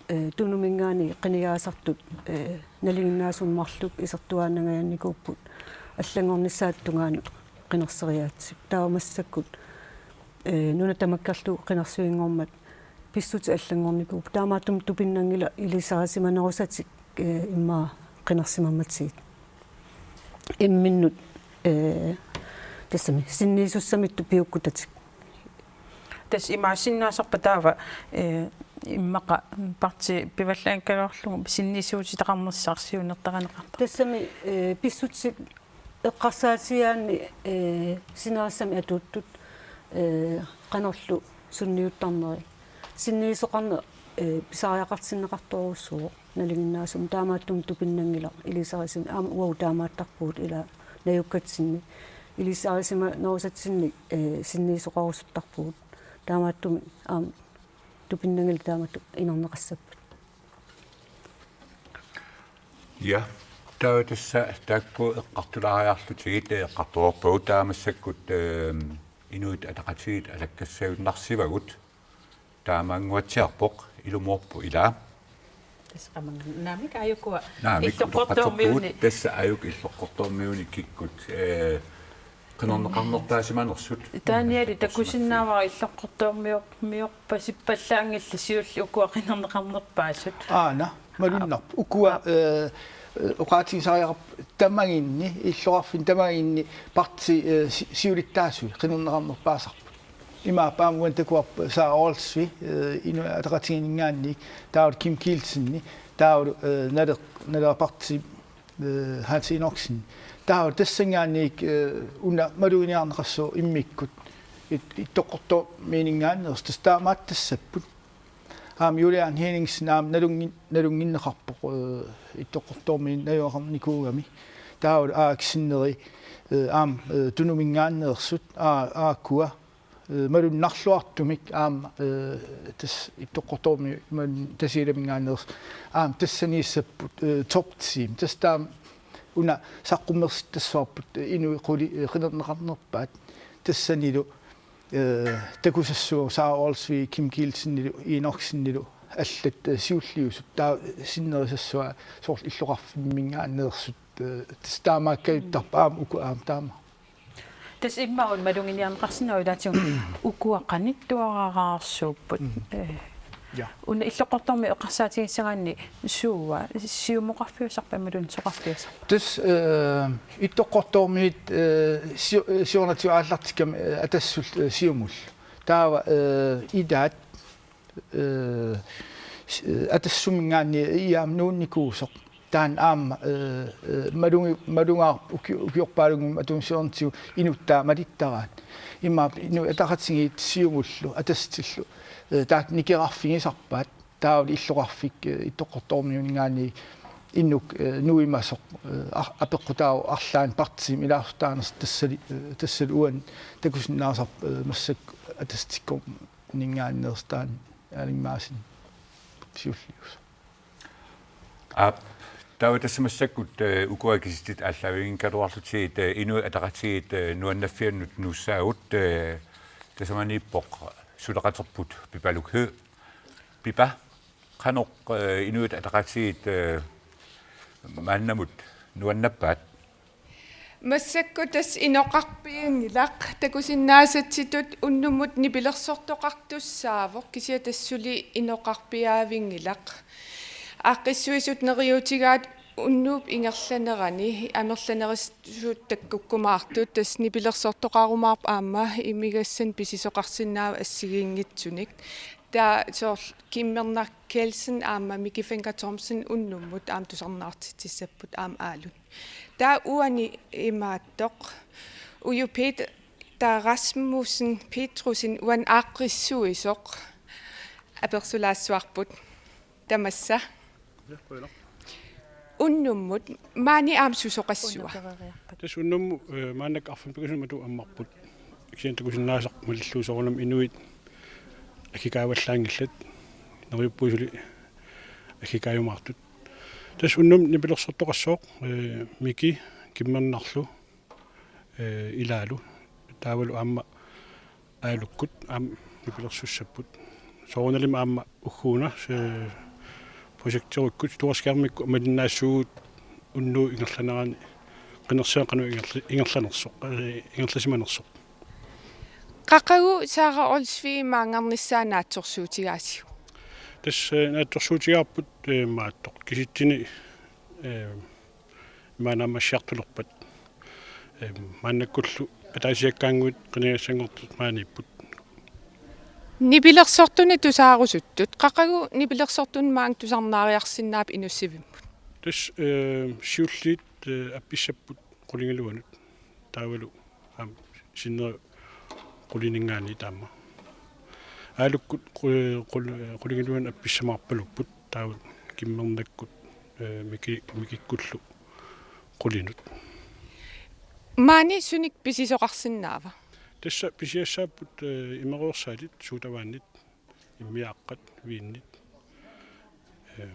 eh, tunuminngaanniit qinigaasartut, eh, nalinginnaasumik marluk isertuaannangajannikuupput allanngornissaata tungaanut qinerseriaatsip. Taava massakkut, eh, nuna tamakkerlugu qinersivinngormat pissutsit allanngornikuupput. Taamaattumik tupinnanngilaq ilisarisimanerusatik, eh, immaqa qinersimammatigit. Imminnut, eh, tassami sinniisussamittut piukkutatik. Tassa imaassinnaasarpa taava, eh, immaqa parti pivallaanngikkaluarlugu sinniisuutitaqarnissarsiunertarineqartarpoq. Tassami, eh, pissutsit eqqarsaatigigaanni, eh, sinerissami atuuttut, eh, qanorlu sunniuttarneri. Sinniisoqarneq, eh, pisariaqartinneqartorujussuuvoq nalinginnaasumik, taamaattumik tupinnanngilaq ilisarisimaneq, aamma uagut taamaattarpugut ila najukkatsinni. Ilisarisimanerusatsinnik, eh, sinniisoqarusuttarpugut. Taamaattumik aamma tupinnanngilaq taamatut inerneqassapput. Ja, taava tassa taakku eqqartulaariarlutigit eqqartorpagut taava massakkut, eh, Inuit Ataqatigiit alakkassagunarsivagut. Taamaannguatsiarpoq, ilumoorpoq ilaa. Tassa qamannga. Naamik, aajukua. Naamik, illoqqortoormiuni. Utoqqatserpugut, tassa aajuku illoqqortoormiuni kikkut, eh, qinerneqarnerpaasimanersut. Taaniali takusinnaavara illoqqortoormior-, miorpasippallaanngillat siulliit ukua qinerneqarnerpaasut. Aana, malunnarpoq. Ukua, eh, eh, oqaatigisariaqarput tamaginni, illoqarfinni tamaginni parti, eh, si-, siulittaasui qinerneqarnerpaasarput. Imaappoq aamma uani takuarput Sara Olsvig, eh, Inuit Ataqatigiinninngaanniit, taavalu Kim Kielsen, taavalu, eh, Naler-, Naleraq parti, eh, Hans Enoksen. Taavalu tassanngaanniit, eh, una maluginiarneqassaaq immikkut it-, Ittoqqortoormiininngaanneersut tassa taamaattassapput. Aamma Julian Henningsen aamma nalunngi-, nalunnginneqarpoq, eh, Ittoqqortoormiit najugaqarnikuugami. Taavalu Aarik Sinneri, eh, aamma, eh, Tunuminngaanneersut, aa-, aakkua, eh, malunnarluartumik aamma, eh, tassa Ittoqqortoormiit malun-, Tasiilaminngaanneersut aamma tassaniissapput, eh, top team. Tassa taama una saqqummersittassavarput, eh, inuit qulit, eh, qinerneqarnerpaat tassanilu, eh, takusassuugut Sara Olsvig, Kim Kielsenilu, Enoksenilu allat, eh, siulliusut, taava sinnerisassavaa soorlu illoqarfimminngaanneersut, eh, tassa taamaakkajuttarput aamma uku aamma taama. Tassa immaqa una maluginiarneqarsinnaavoq ilaatigut ukua qanittuararaarsuupput. Mm. Eh, Ja. Una illoqqortoormiit eqqarsaatigissagaanni suua, Siumoqarfiusarpa imaluunniit soqarfiusarpa? Tassa, eh, Ittoqqortoormiit, eh, siu-, eh, siornatigut aallartikkami, eh, Atassullu, eh, Siumullu. Taava, eh, ilaat, eh, s-, eh, Atassuminngaanniit I A-mik nuunnikuusoq. Taanna aamma, eh, eh, malungi-, malugaarput uki-, ukiorpaalunngormat atunngitsoornatigut inuttaa malittaraat. Imaappoq Inuit Ataqatigiit Siumullu, Atassutillu, eh, taakku nikerarfigisarpaat. Taavalu illoqarfik, eh, Ittoqqortoormiuninngaanniit inuk, eh, nuimasoq, eh, ar-, apeqqutaavoq arlaannik partiimik ilaasortaanersoq tassali, eh, tassalu uani takusinnaasarput, eh, massakkut Atassutikkorminngaanneersoq taanna Erling Madsen siulliusoq. Aap, taava tassa massakkut, eh, ukua kisitsisit aallaavigigaluarlutigit, eh, Inuit Ataqatigiit, eh, nuannaffiannut nuussaagut, eh, tasamaniippoq suleqaterput Pipaluk Høegh. Pipa, qanoq, eh, Inuit Ataqatigiit, eh, maannamut nuannappaat? Massakkut tassa inoqarpianngilaq, takusinnaasatsitut unnummut nipilersortoqartussaavoq, kisianni tassa suli inoqarpiaavinngilaq. Aaqqissuisut neriuutigaat unnuup ingerlanerani amerlanerusut takkukkumaartut, tassa nipilersortoqarumaarput aamma imigassanik pisisoqarsinnaavat assigiinngitsunik. Taava soorlu Kimmernak Kielsen aamma Miki Fencker Thomsen unnummut aamma tusarnaartitsissapput aamma Aalun. Taava uani imaattoq. Uju Peter Rasmussen Petrussen uani aaqqissuisoq apersulaassavarput. Tamassa. Ja, qujanaq. Unnummut maani aamma susoqassava? Tassa unnummut, eh, maannakkut arfineq-pingasunik matuma ammarput. Kisianni takusinnaasarput malillugu soorunami inuit aggikaavallaanngillat. Neriuppunga suli aggikaajumaartut. Tassa unnummut nipilersortoqassooq, eh, Miki Kimmernarlu, eh, ilaalu. Taavalu aamma Aalukkut aamma nipilersussapput. Soorunalimi aamma ugguuna, eh, projekterukkut, stor skærmikkut malinnaasugut unnuup ingerlanerani, qinersineq qanoq ingerla-, ingerlanersoq, eh, ingerlasimanersoq. Qaqugu Sara Olsvig maanngarnissaa naatsorsuutigaasiuk? Tassa, eh, naatsorsuutigaarput, eh, imaattoq. Kisitsisit, eh, imaannaammassiartulerpat. Em, maannakkullu ataasiakkaannguit qinigassanngortut maaniipput. Nipilersortunik tusaarusuttut, qaqugu nipilersortunik maanga tusarnaariarsinnaapput inussivimmut? Tassa, eh, siulliit, eh, appissapput qulingiluanut. Taavalu aamma sinneri qulininngaanniit aamma. Aalukkut qu-, qul-, qulingiluanut appissamaarpalupput taavalu kimmernakkut, eh, miki-, mikikkullu qulinut. Maani sunik pisisoqarsinnaava? Tassa pisiassaapput, eh, imeruersaatit sodavandit, immiaaqqat, viinit. Eh,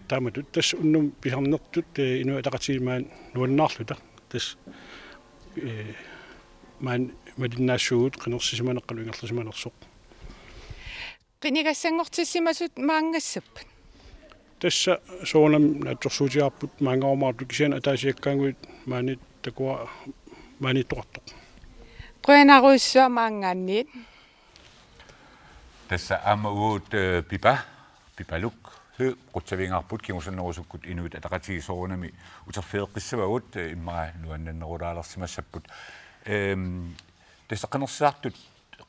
taamatut tassa unnuk pisarnertut, eh, Inuit Ataqatigiit maani nuannaarluta. Tassa, eh, maani malinnaassuugut qinersisimaneqqalu ingerlasimanersoq. Qinigassanngortissimasut maanngassappat? Tassa soorunami naatsorsuutigaarput maanngarumaartut kisianni ataasiakkaannguit maani takua-, maaniittoqartoq. Qujanarujussuaq maanngaanniit. Tassa aamma uagut, eh, Pipa, Pipaluk, eh, qutsavigaarput kingusinnerusukkut Inuit Ataqatigiit soorunami uterfigeqqissavagut, eh, immaqa nuannernerulaarsimassapput. Ehm, tassa qinersisartut,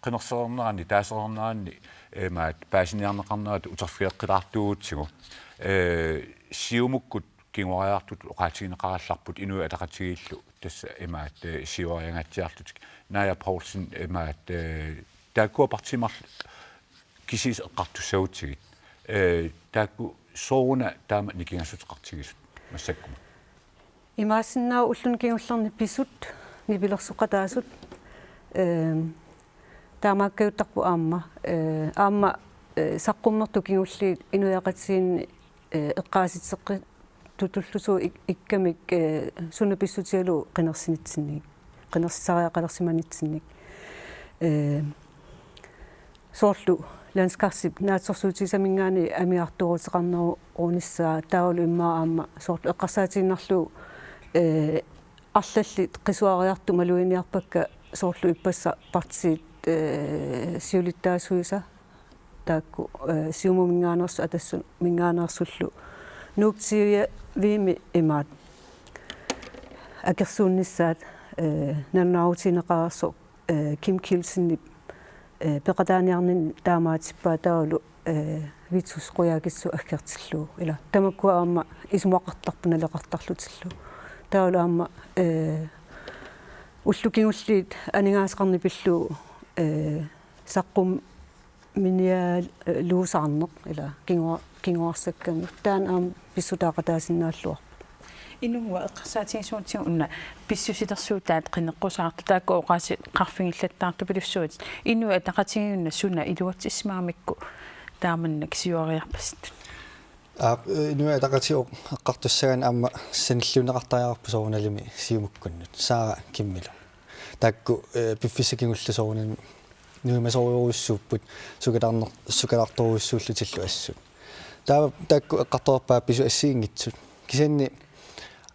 qinersereerneranni, taasereerneranni, eh, maat paasiniarneqarnerat uterfigeqqilaartuugutsigu. Eh, Siumukkut kinguariartutut oqaatigineqarallarput Inuit Ataqatigiillu tassa imaat, eh, siuariangaatsiarlutik. Naja Poulsen imaat, eh, taakkua partiit marluk kisiisa eqqartussagutsigit. Eh, taakku sooruna taama nikingassuteqartigisut massakkut? Imaassinnaavoq ulluni kingullerni pisut, nipilersoqataasut. Ehm, taamaakkajuttarpoq aamma, eh, aamma, eh, saqqummertut kingulliit inuiaqatigiinni, eh, eqqaasitseqqitutullusugut ik-, ikkamik, eh, suna pissutigalugu qinersinitsinnik, qinersisariaqalersimanitsinnik. Eh, soorlu landskartip naatsorsuutigisaminngaanniit amigartooruteqarnerunissaa taavalu immaqa aamma soorlu eqqarsaatigiinnarlugu, eh, arlallit qisuariartut maluginiarpakka soorlu ippassaq partiit, eh, siulittaasuisa taakku, eh, Siumuminngaanneersut Atassuminngaanneersullu Nuuk T V-mi imaat akersuunnissaat, eh, nalunaarutigineqareersoq, eh, Kim Kielsenip, eh, peqataaniarninni taamaatippaa taavalu, eh, Vittus Qujaukitsoq aggertillugu. Ila tamakkua aamma isumaqartarput naleqartarlutillu. Taavalu aamma, eh, ullut kingulliit aningaasaqarneq pillugu, eh, saqqum- minialuusaarneq ila kingu-, kinguarsakkamik. Taanna aamma pissutaaqataasinnaalluarpoq. Inunnguaq eqqarsaatigissagutsigu una pissusilersuutaat qineqqusaartut taakku oqaasii qarfigillattaartupilussuit. Inuit Ataqatigiinni suna iluatsissimagamikku taamannak siuariarpasittut? Aap, Inuit Ataqatigiit eqqartussagaanni aamma sanilliunneqartariaqarpoq soorunalimi Siumukkunnut. Saara Kimmilu. Taakku, eh, piffissap kingullermi soorunami nuimasorujussuupput sukalaarner-, sukalaartorujussuullutillu assut. Taava taakku eqqartorpaat pisut assigiinngitsut. Kisianni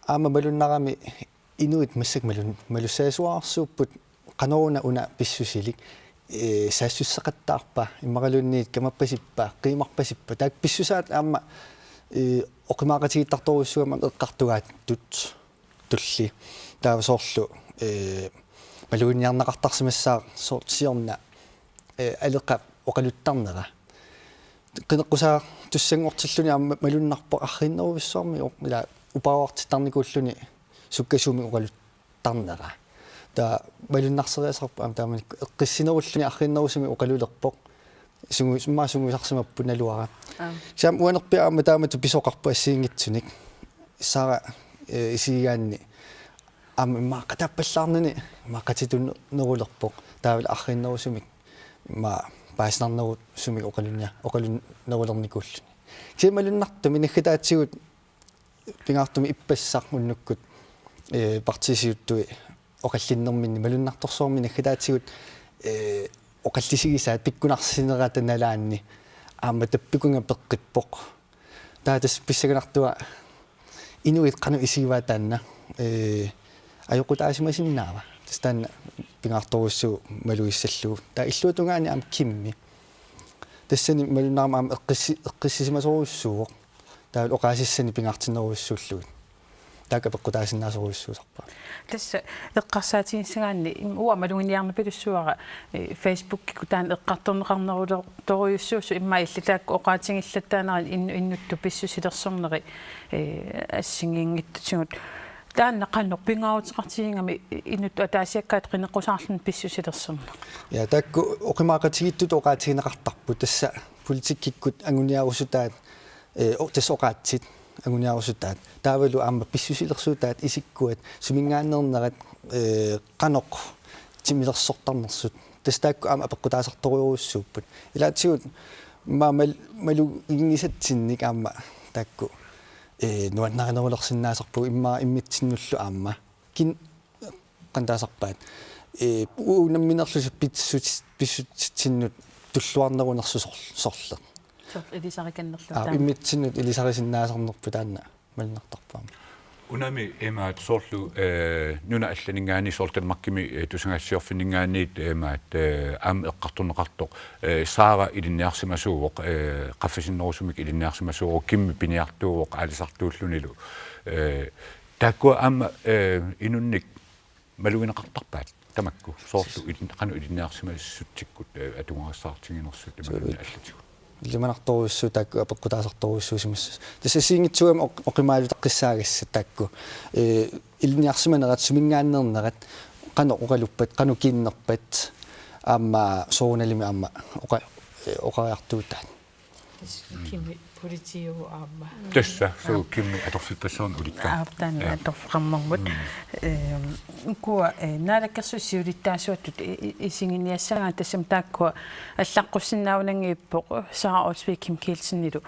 aamma malunnarami inuit massakkut malun-, malussagaasuarsuupput qanoruna una pissusilik, eh, saassussaqattaarpa, immaqaluunniit kamappasippa, qiimarpasippa. Taakku pissusaat aamma, eh, oqimaaqatigiittartorujussuugamik eqqartugaattut. Tulli. Taava soorlu, eh, maluginiarneqartarsimassaaq soorlu siorna, eh, aleqa oqaluttarnera. Qineqqusaartussanngortilluni aamma malunnarpoq arriinnerujussuarmik oq-, ila upaavartittarnikuulluni sukkasuumik oqaluttarnera. Taava malunnarseriasarpoq aamma taamanikkut eqqissinerulluni arriinnerusumik oqalulerpoq. Sungu-, immaqa sungiusarsimapput naluara. Aap. Kisianni uanerpiaq aamma taamatut pisoqarpoq assigiinngitsunik. Saara, eh, isigigaanni aamma immaqa qatappallaarnani immaqa qatitunerulerpoq. Taavalu arriinnerusumik immaqa paasinarnerusumik oqalunnia-, oqalunnerulernikuulluni. Kisianni malunnartumik naggataatigut pingaartumik ippassaq unnukkut, eh, partiit siuttui oqallinnerminni malunnartorsuarmik naggataatigut, eh, oqallisigisaat pikkunarsinerata nalaanni aamma tappikunga peqqippoq. Taava tassa pissanganartua inuit qanoq isigivaat taanna, eh, ajoqutaasimasinnaava. Tassa taanna pingaartorujussuuvoq malugissallugu. Taava illuatungaani aamma Kimmi. Tassani malunnarami aamma eqqissi-, eqqissisimasorujussuuvoq. Taava oqaasissani pingaartinnerujussuullugit. Taakku apeqqutaasinnaasorujussuusarpaat. Tassa eqqarsaatigissagaanni im-, uanga maluginiarnipilussuara, eh, Facebookikkut taanna eqqartorneqarnerulertorujussuusoq immaqa illit taakku oqaatigilaattaarnerit in-, inuttut pissusilersorneri, eh, assigiinngitsutigut. Taanna qanoq pingaaruteqartigigami inuttut ataasiakkaat qineqqusaarluni pissusilersorneq? Ja, taakku oqimaaqatigiittut oqaatigineqartarput tassa politikkikkut anguniarusutaat, eh, o-, tassa oqaatsit anguniarusutaat. Taavalu aamma pissusilersuutaat isikkuat suminngaanneernerat, eh, qanoq timilersortarnersut. Tassa taakku aamma apeqqutaasartorujussuupput. Ilaatigut ma-, mal-, maluginngisatsinnik aamma taakku, eh, nuannarinerulersinnaasarpugut immaqa immitsinnullu aamma. Kin-, qanoq taasarpaat. Eh, u-, unamminerlusi pissut-, pissutitsinnut tulluarnerunersoq sor-, sorleq. Soorlu ilisarikannerlugu. Aa, taama. Immitsinnut ilisarisinnaasarnerput taanna malunnartarpoq aamma. Unami imaat soorlu, eh, nunat allaninngaanniit soorlu Danmarkimi, eh, tusagassiorfinninngaanniit, eh, imaat, eh, aamma eqqartorneqartoq, eh, Sara ilinniarsimasuuvoq, eh, qaffasinnerusumik ilinniarsimasuuvoq, Kimmi piniartuuvoq aalisartuullunilu. Eh, taakkua aamma, eh, inunnik malugineqartarpaat tamakku soorlu ilin-, qanoq ilinniarsimassutsikkut, eh, atugarissaartiginersut. Suu. Imaluunniit allatigut. Ilimanartorujussuuvoq taakku apeqqutaasartorujussuusimassasut. Tassa assigiinngitsuugami oq-, oqimaatsuutaqqissiaagassat taakku. Eh, ilinniarsimanerat suminngaanneernerat qanoq oqaluppat, qanoq kiinnerpat aamma soorunalimi aamma oqa-, eh, oqariartuutaat. Tassa Kimmi politiiuvoq aamma. Tassa, suu, aap, Kimmi atorfippassuarnik ulikkaat. Aap, taanna, ja, atorfeqarnermut. Mm. Ehm, ukua, eh, Naalakkersuisut siulittaasuattut i-, i-, isiginiassagaat tassami taakkua allaqqussinnaanngippoq Sara Olsvig Kim Kielsenilu,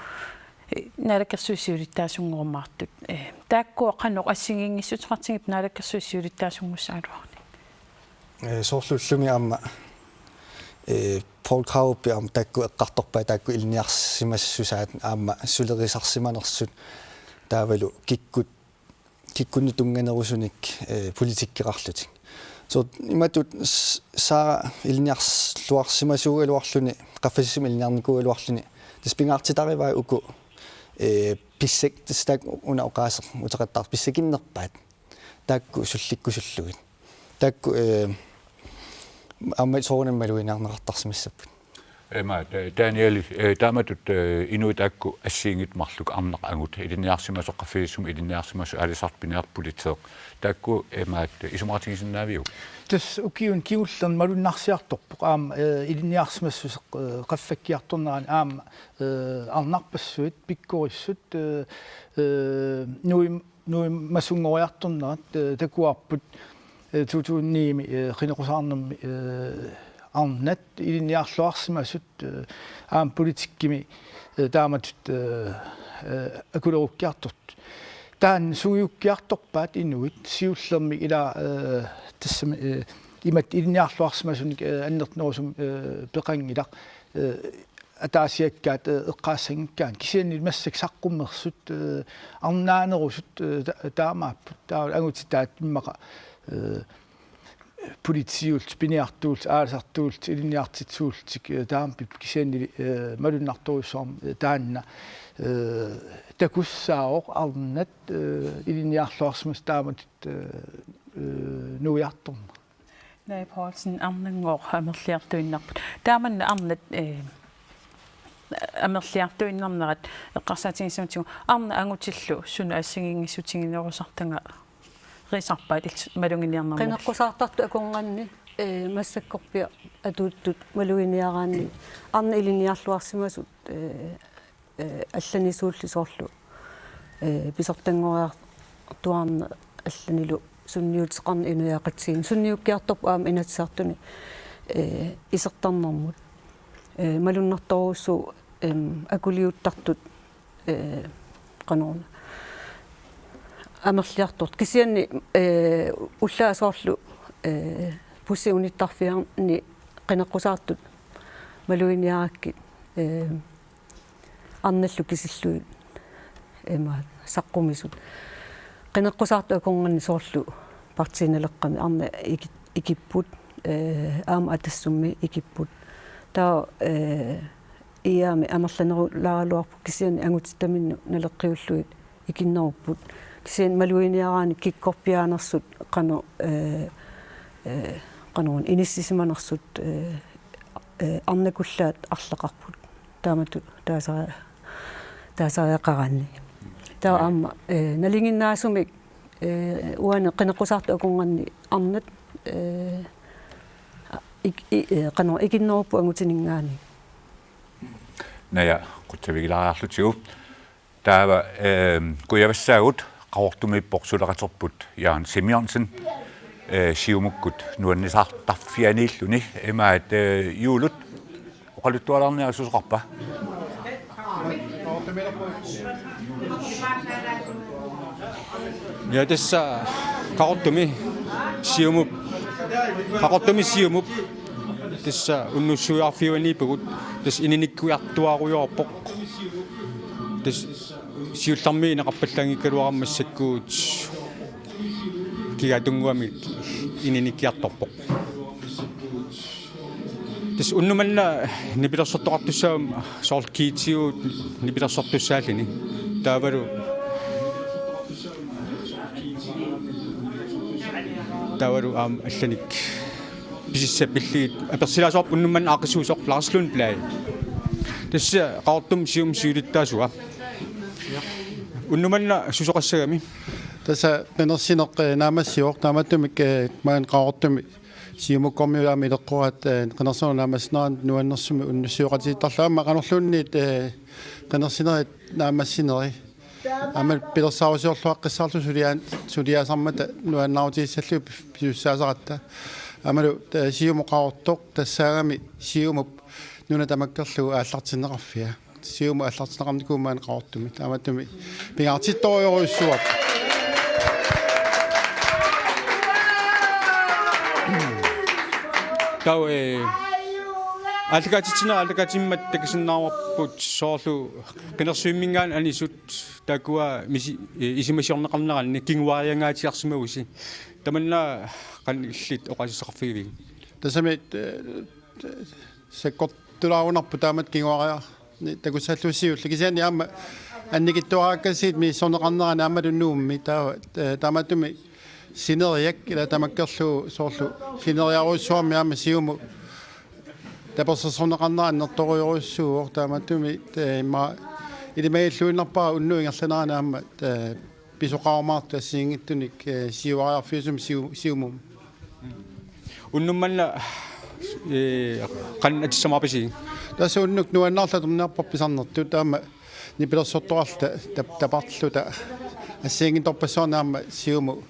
eh, Naalakkersuisut siulittaasunngorumaartut. Eh, taakkua qanoq assigiinngissuteqartigipput Naalakkersuisut siulittaasunngussaagaluaruni? Eh, soorlu ullumi aamma, eh, Poul Krarup aamma taakku eqqartorpaat taakku ilinniarsimassusaat aamma sulerisarsimanersut taavalu kikkut, kikkunnut tunnganerusunik, eh, politikkeqarlutik. Soorlu imatut s-, Sara ilinniarluarsimasuugaluarluni, qaffasissumik ilinniarnikuugaluarluni, tassa pingaartitarivai uku, eh, pissaq-, tassa taakku una oqaaseq uteqattaartoq pissakinnerpaat. Taakku sullikkusullugit. Taakku, eh, aamma soorunami maluginiarneqartarsimassapput. Ima, ta-, Daniel, eh, taamatut, eh, inuit taakku assigiinngitsut marluk arnaq angut, ilinniarsimasoq, qaffasissumik ilinniarsimasoq, aalisartut piniartut, politeeq. Taakku, ima, isumaqatigisinnaaviuk? Tassa ukiuni kingullerni malunnarsiartorpoq aamma, eh, ilinniarsimassuseq, eh, qaffakkiartornerani aamma, eh, arnarpassuit, pikkorissut, eh, eh, nuim-, nuimasunngoriartornerat, eh, takuarput, eh, to tusind ni-mi, eh, qineqqusaarnermi, eh, arnat ilinniarluarsimasut, eh, aamma politikkimi, eh, taamatut, eh, eh, akulerukkiartortut. Taanna sungiukkiartorpaat inuit siullermik ila, eh, tassami, eh, imatut ilinniarluarsimasunik, eh, annertunerusumik, eh, peqanngilaq, eh, ataasiakkaat, eh, eqqaassanngikkaanni. Kisianni massakkut saqqummersut, eh, arnaanerusut, eh, ta-, taamaapput. Taava angutitaat immaqa, eh, politiiullutik, piniartuullutik, aalisartuullutik, ilinniartitsisuullutik, eh, taama pip-, kisiannili, eh, malunnartorujussuarmik, eh, taanna, eh, takussaavoq arnat, eh, ilinniarluarsimasut taamatut, eh, eh, nuiartorneq. Naja Poulsen, arnanngooq amerliartuinnarput. Taamanna arnat, eh, amerliartuinnarnerat eqqarsaatigissamatigut arnat angutillu suna assigiinngissutiginerusartagarisarpaat illit maluginiarnermut? Qineqqusaartartut akornanni, eh, massakkorpiaq atuuttut maluginiaraanni arnat ilinniarluarsimasut, eh, eh, allanisuulli soorlu, eh, pisortanngoriartuaarneq allanilu sunniuteqarneq inuiaqatigiinni. Sunniukkiartorpoq aamma Inatsisartuni, eh, isertarnermut. Eh, malunnartorujussuuvoq, em, akuliuttartut, eh, qanoruna amerliartortut. Kisianni, eh, ullaaq soorlu, eh, pussiunittarfianni qineqqusaartut maluginiarakkit, eh, arnallu kisillugit, ima, saqqumisut. Qineqqusaartut akornanni soorlu Partii Naleqqami arnat iki-, ikipput, eh, aamma Atassummi ikipput. Taava, eh, I A-mi amerlanerulaaraluarpoq kisianni angutitaminnut naleqqiullugit ikinnerupput. Kisianni maluginiaraanni kikkorpiaanersut qanoq, eh, eh, qanoq inissisimanersut, eh, eh, arnakullaat arlaqarput. Taamatut taasa-, taasariaqaraanni. Taava aamma, eh, nalinginnaasumik, eh, uani qineqqusaartut akornanni arnat, eh, ik-, i-, eh, qanoq ikinnerupput angutininngaanniit. Naja, qutsavigilaariarlutigu. Taava, ehm, kujavissaagut Qaqortumiippoq suleqaterput Jørgen Simonsen, eh, Siumukkut nuannisartarfianiilluni, imaat, eh, Juulut oqaluttualaarniaruk susoqarpa? Ja, tassa Qaqortumi Siumup, Qaqortumi Siumup tassa unnussuiarfiuaniippugut, tassa ininikkiartuaarujoorpoq. Tassa siullermik ineqarpallaanngikkaluarama massakkut kigaatunguamik ininikkiartorpoq. Tassa unnuk manna nipilersortoqartussaagami soorlu kiitigut nipilersortussaalluni. Taavalu, taavalu aamma allanik pisissat pillugit apersilaasoq unnuk manna aaqqissuisoq Lars Lundblad. Tassa Qaqortumi Siumup siulittaasua. Unnuk manna susoqassagami. Tassa qinersineq, eh, naammassivoq, taamaattumik, eh, maani Qaqortumi Siumukkormiut aamma ileqqoraat, eh, qinersinerup naammassinerani nuannersumik unnussioqatigiittarluni, aamma qanorluunniit, eh, qinersinerit naammassineri. Aamma pilersaarusiorluaqqissaarluta suliaan-, suliaasarmata nuannaarutigissallugit pis-, pisussaasaratta. Aammalu, eh, Siumut Qaqortoq tassaagami Siumup nuna tamakkerlugu aallartinneqarfia. Siumut aallartinneqarnikuuvoq maani Qaqortumi. Taamaattumik pingaartittorujorujussuuarput. Taava, eh, aallakaatitsineq aallakaatimmat takusinnaavarput soorlu qinersuimminngaanniit anisut taakkua misi-, eh, isumasioqarneqarneranni kinguariangaatsiarsimavusi. Tamanna qanoq illit oqaaseqarfigivigit? Tassami, eh, sakkortulaarunarpoq taamatut kinguariarneq takussallugu siulleq. Kisianni aamma annikitsuaraakkassigit misissorneqarnerani aammalu Nuummi taava, eh, taamaattumik sineriak ila tamakkerlugu soorlu sineriarujussuarmik aamma Siumut tapersersorneqarnera annertoorujorujussuuvoq, taamaattumik, eh, immaqa ilimagilluinnarpara unnuk ingerlanerani aamma, eh, pisoqarumaartut assigiinngitsunik, eh, siuariarfiusumik Siu-, Siumumut. Unnuk manna, eh, qanoq atissavarpisi? Tassa unnuk nuannaarluta atorniarparput pisarnertut, taava nipilersortoqarluta tap-, taparluta assigiinngitsorpassuarnik aamma Siumut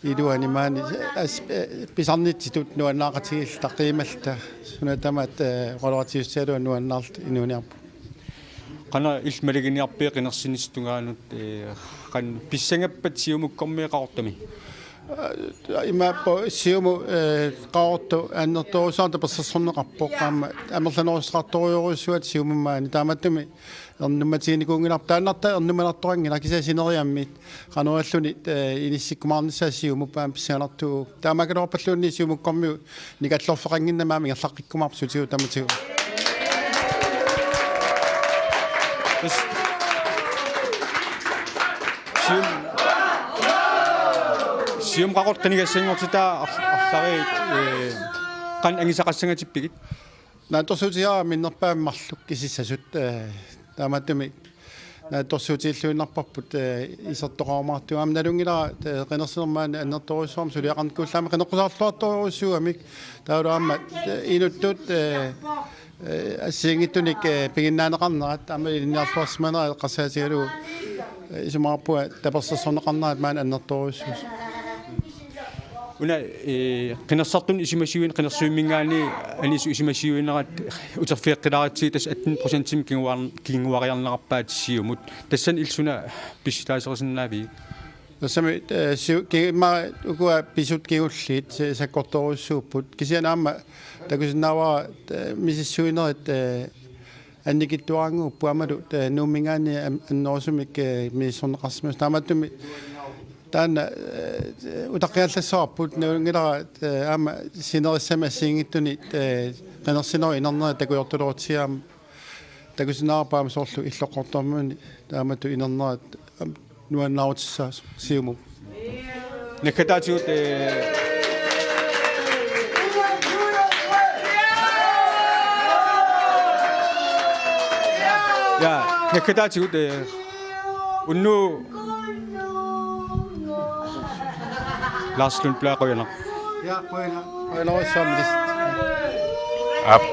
iluani maani as-, eh, pisarnitsitut nuannaaqatigiilluta qiimalluta, suna tamaat, eh, oqaloqatigiissutigalugu nuannaarluta inuuniarpugut. Qanoq illit maluginiarpit qinersinissap tungaanut, eh, qanoq pissangappat Siumukkormiut Qaqortumi? Eh, imaappoq Siumut, eh, Qaqortoq annertoorujussuarmik tapersersorneqarpoq, aamma amerlanerussuteqartorujorujussuuvoq Siumummi maani, taamaattumik ernummatiginikuunngilarput, taannartaa ernumanartoqanngilaq, kisianni sineriammi qanoq iliorluni, eh, inissikkumaarnissaa Siumup aamma pissanganartuuvoq. Taamaakkaluarpalluunniit Siumukkormiut nikallorfeqannginnami aamma ingerlaqqikkumaarput sutigut tamatigut. Tassa Sium-, Siumup Qaqortoq qinigassanngortitaa ar-, arlariit, eh, qanoq angisaqassangatippigit? Naatsorsuutigaara minnerpaamik marluk kisitsisut, eh, taamaattumik naatsorsuutigilluinnarparput, eh, isertoqarumaartugut. Aamma nalunngilara, eh, qinersineq maani annertoorujussuarmik suliaqarnikuulluni aamma qineqqusaarluartorujussuugamik. Taavalu aamma, eh, inuttut, eh, eh, assigiinngitsunik, eh, piginnaaneqarnerat aamma ilinniarluarsimanerat eqqarsaatigalugu, eh, isumaqarpunga tapersersorneqarnerat maani annertoorujussuusoq. Una, eh, qinersisartunut isumasioqarneq, qinersuimminngaanniit anisut isumasioqarnerat uterfigeqqilaaritsigit, tassa atten procentimik kinguar-, kinguariarneqarpaat Siumut. Tassani illit suna pissutaaserisinnaavigit? Tassami, eh, Siu-, ki-, immaqa ukua pisut kingulliit, se-, sakkortoorujussuupput. Kisianni aamma takusinnaavara, eh, misissuinerit, eh, annikitsuaraannguupput aammalu, eh, Nuumminngaanniit an-, annerusumik, eh, misissorneqarsimasut. Taamaattumik taanna, eh, utaqqiallassavarput, nalunngilara, eh, aamma sinerissami assigiinngitsuni, eh, qinersinerup inernera takujuartulerutsigit aamma takusinnaavarput aamma soorlu Illoqqortoormiuni taamatut inernerat aamma nuannaarutissaasut Siumup. Naggataatigut, eh, ja, naggataatigut, eh, unnuup Lars Lundblad, qujanaq. Ja, qujanaq. Qujanarsuaq. Aap,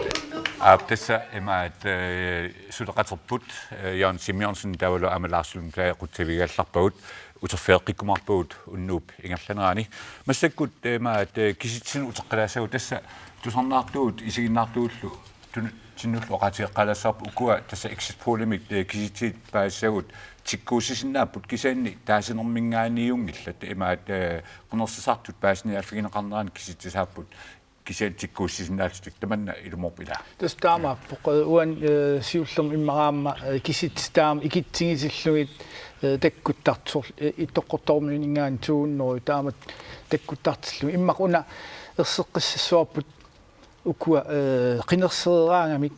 aap, tassa imaat, eh, suleqaterput, eh, Jørgen Simonsen taavalu aamma Lars Lundblad qutsavigallarpagut, uterfigeqqikkumaarpagut unnuup ingerlanerani. Massakkut, eh, imaat, eh, kisitsisinut uteqqilaassaagut, tassa tusarnaartugut isiginnaartugullu tunutsinullu oqaatigeqqaalaassavarput, ukua tassa exit pollimik, eh, kisitsit paasissagut tikkuussisinnaapput, kisianni taasinermiingaanniinngillat, imaat, eh, qinersisartut paasiniaaffigineqarneranni kisitsisaapput, kisianni tikkuussisinnaallutik. Tamanna ilumoorpit, ilaa? Tassa taamaappoq, eh, uani, eh, siullermi immaqa aamma, eh, kisitsit taama ikitsigisillugit, eh, takkuttartut, eh, Ittoqqortoormiuniingaanniit to hundrede taama takkuttartillugit. Immaqa una erseqqissassavarput ukua, eh, qinersereeraangamik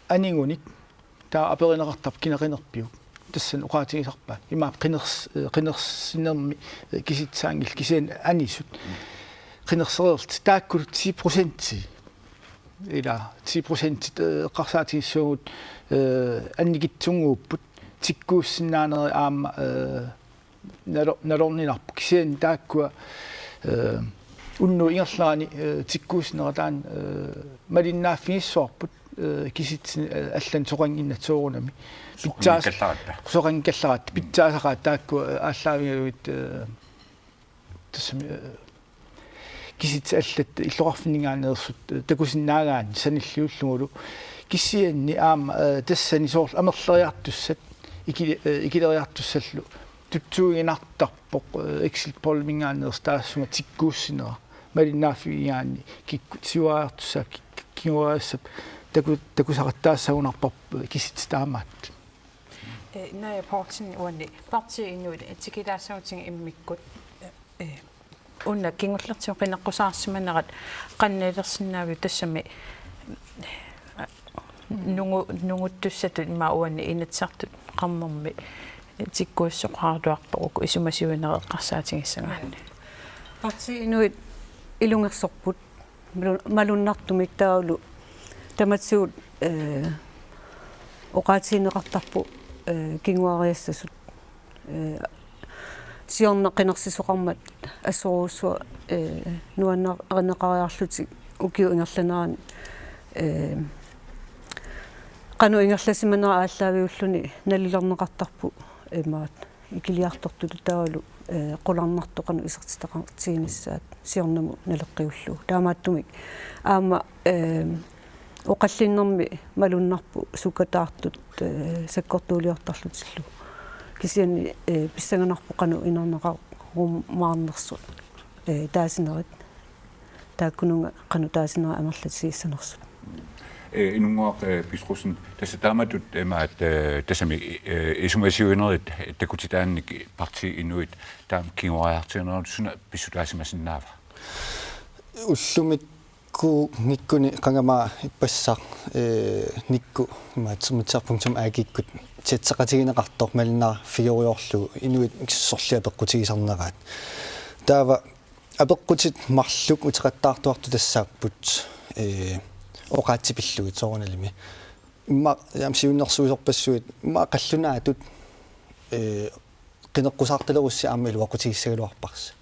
anigunik, taava aperineqartarpoq kina qinerpiuk. Tassani oqaatigisarpaat. Imaappoq qiners-, eh, qinersinermi, eh, kisitsaanngillat, kisianni anisut. Qinersereerlutik taakkulu ti procenti. Ilaa, ti procenti, eh, eqqarsaatigissuugut, eh, annikitsunnguupput. Tikkuussinnaanerit aamma, eh, nalo-, nalorninarput. Kisianni taakkua, eh, unnuup ingerlanerani, eh, tikkuussinerat taanna, eh, malinnaaffigissavarput, eh, kisitsisit, eh, allanut soqannginnatta soorunami. Pitsaas-, soqanngikkallarput. Soqanngikkallarput. Pitsaasaqaat taakku, eh, aallaavigalugit, eh, tassami, eh, kisitsit allat illoqarfinniingaanneersut, eh, takusinnaagaanni sanilliullugulu. Kisianni aamma, eh, tassani soorlu amerleriartussat, ikili-, eh, ikileriartussallu tutsuiginartarpoq, eh, exit pollimingaanneersoq taassuma tikkuussinera. Malinnaaffigigaanni kikkut siuariartussaapput, kik-, kinguariassap taku-, takusaqattaassaagunarparput, eh, kisitsit taamaattut. Eh, Naja Poulsen, uani Partii Inuit tikilaassagutsigit immikkut, eh, una kingullertigut qineqqusaarsimanerat qanoq ilersinnaaviuk, tassami, eh, nungu-, nunguttussatut immaqa uani Inatsisartut Qernermi tikkuussoqaraluarpoq uku isumasiuinerit eqqarsaatigissagaanni? Partii Inuit ilungersorput malu-, malunnartumik taavalu tamatigut, eh, oqaatigineqartarpoq, eh, kinguariassasut, eh, siorna qinersisoqarmat assorujussuaq, eh, nuannaarineqariarlutik ukiup ingerlanerani, eh, qanoq ingerlasimanera aallaaviulluni nalilerneqartarpoq, imaat ikiliartortutut taavalu, eh, qularnartoq qanoq isertitaqartiginissaat siornamut naleqqiullugu. Taamaattumik aamma, eh, oqallinnermi malunnarpoq sukkataartut, eh, sakkortuuliortarlutillu. Kisianni, eh, pissanganarpoq qanoq inerneqarumaarnersut, eh, taasinerit. Taakkununnga qanoq taasinerit amerlatigissanersut. Eh, Inunnguaq, eh, Petrussen, tassa taamatut imaat, eh, tassami, eh, isumasiuinerit takutitaannik Partii Inuit taama kinguariartigineranut suna pissutaasimasinnaava? Ullumikku-, -ngikkuni qangamaa ippassaq, eh, Nikku imaat sermitsiaq punktum A G-kkut chatseqatigineqartoq malinnaaffigerujoorlugu inuit sorliit apeqqutigisarneraat. Taava apeqqutit marluk uteqattaartuartut tassaapput, eh, oqaatsit pillugit soorunalimi. Immaqa aamma siunnersuisorpassuit immaqa qallunaatut, eh, qineqqusaartalerussi aamma iluaqutigissagaluarparsi.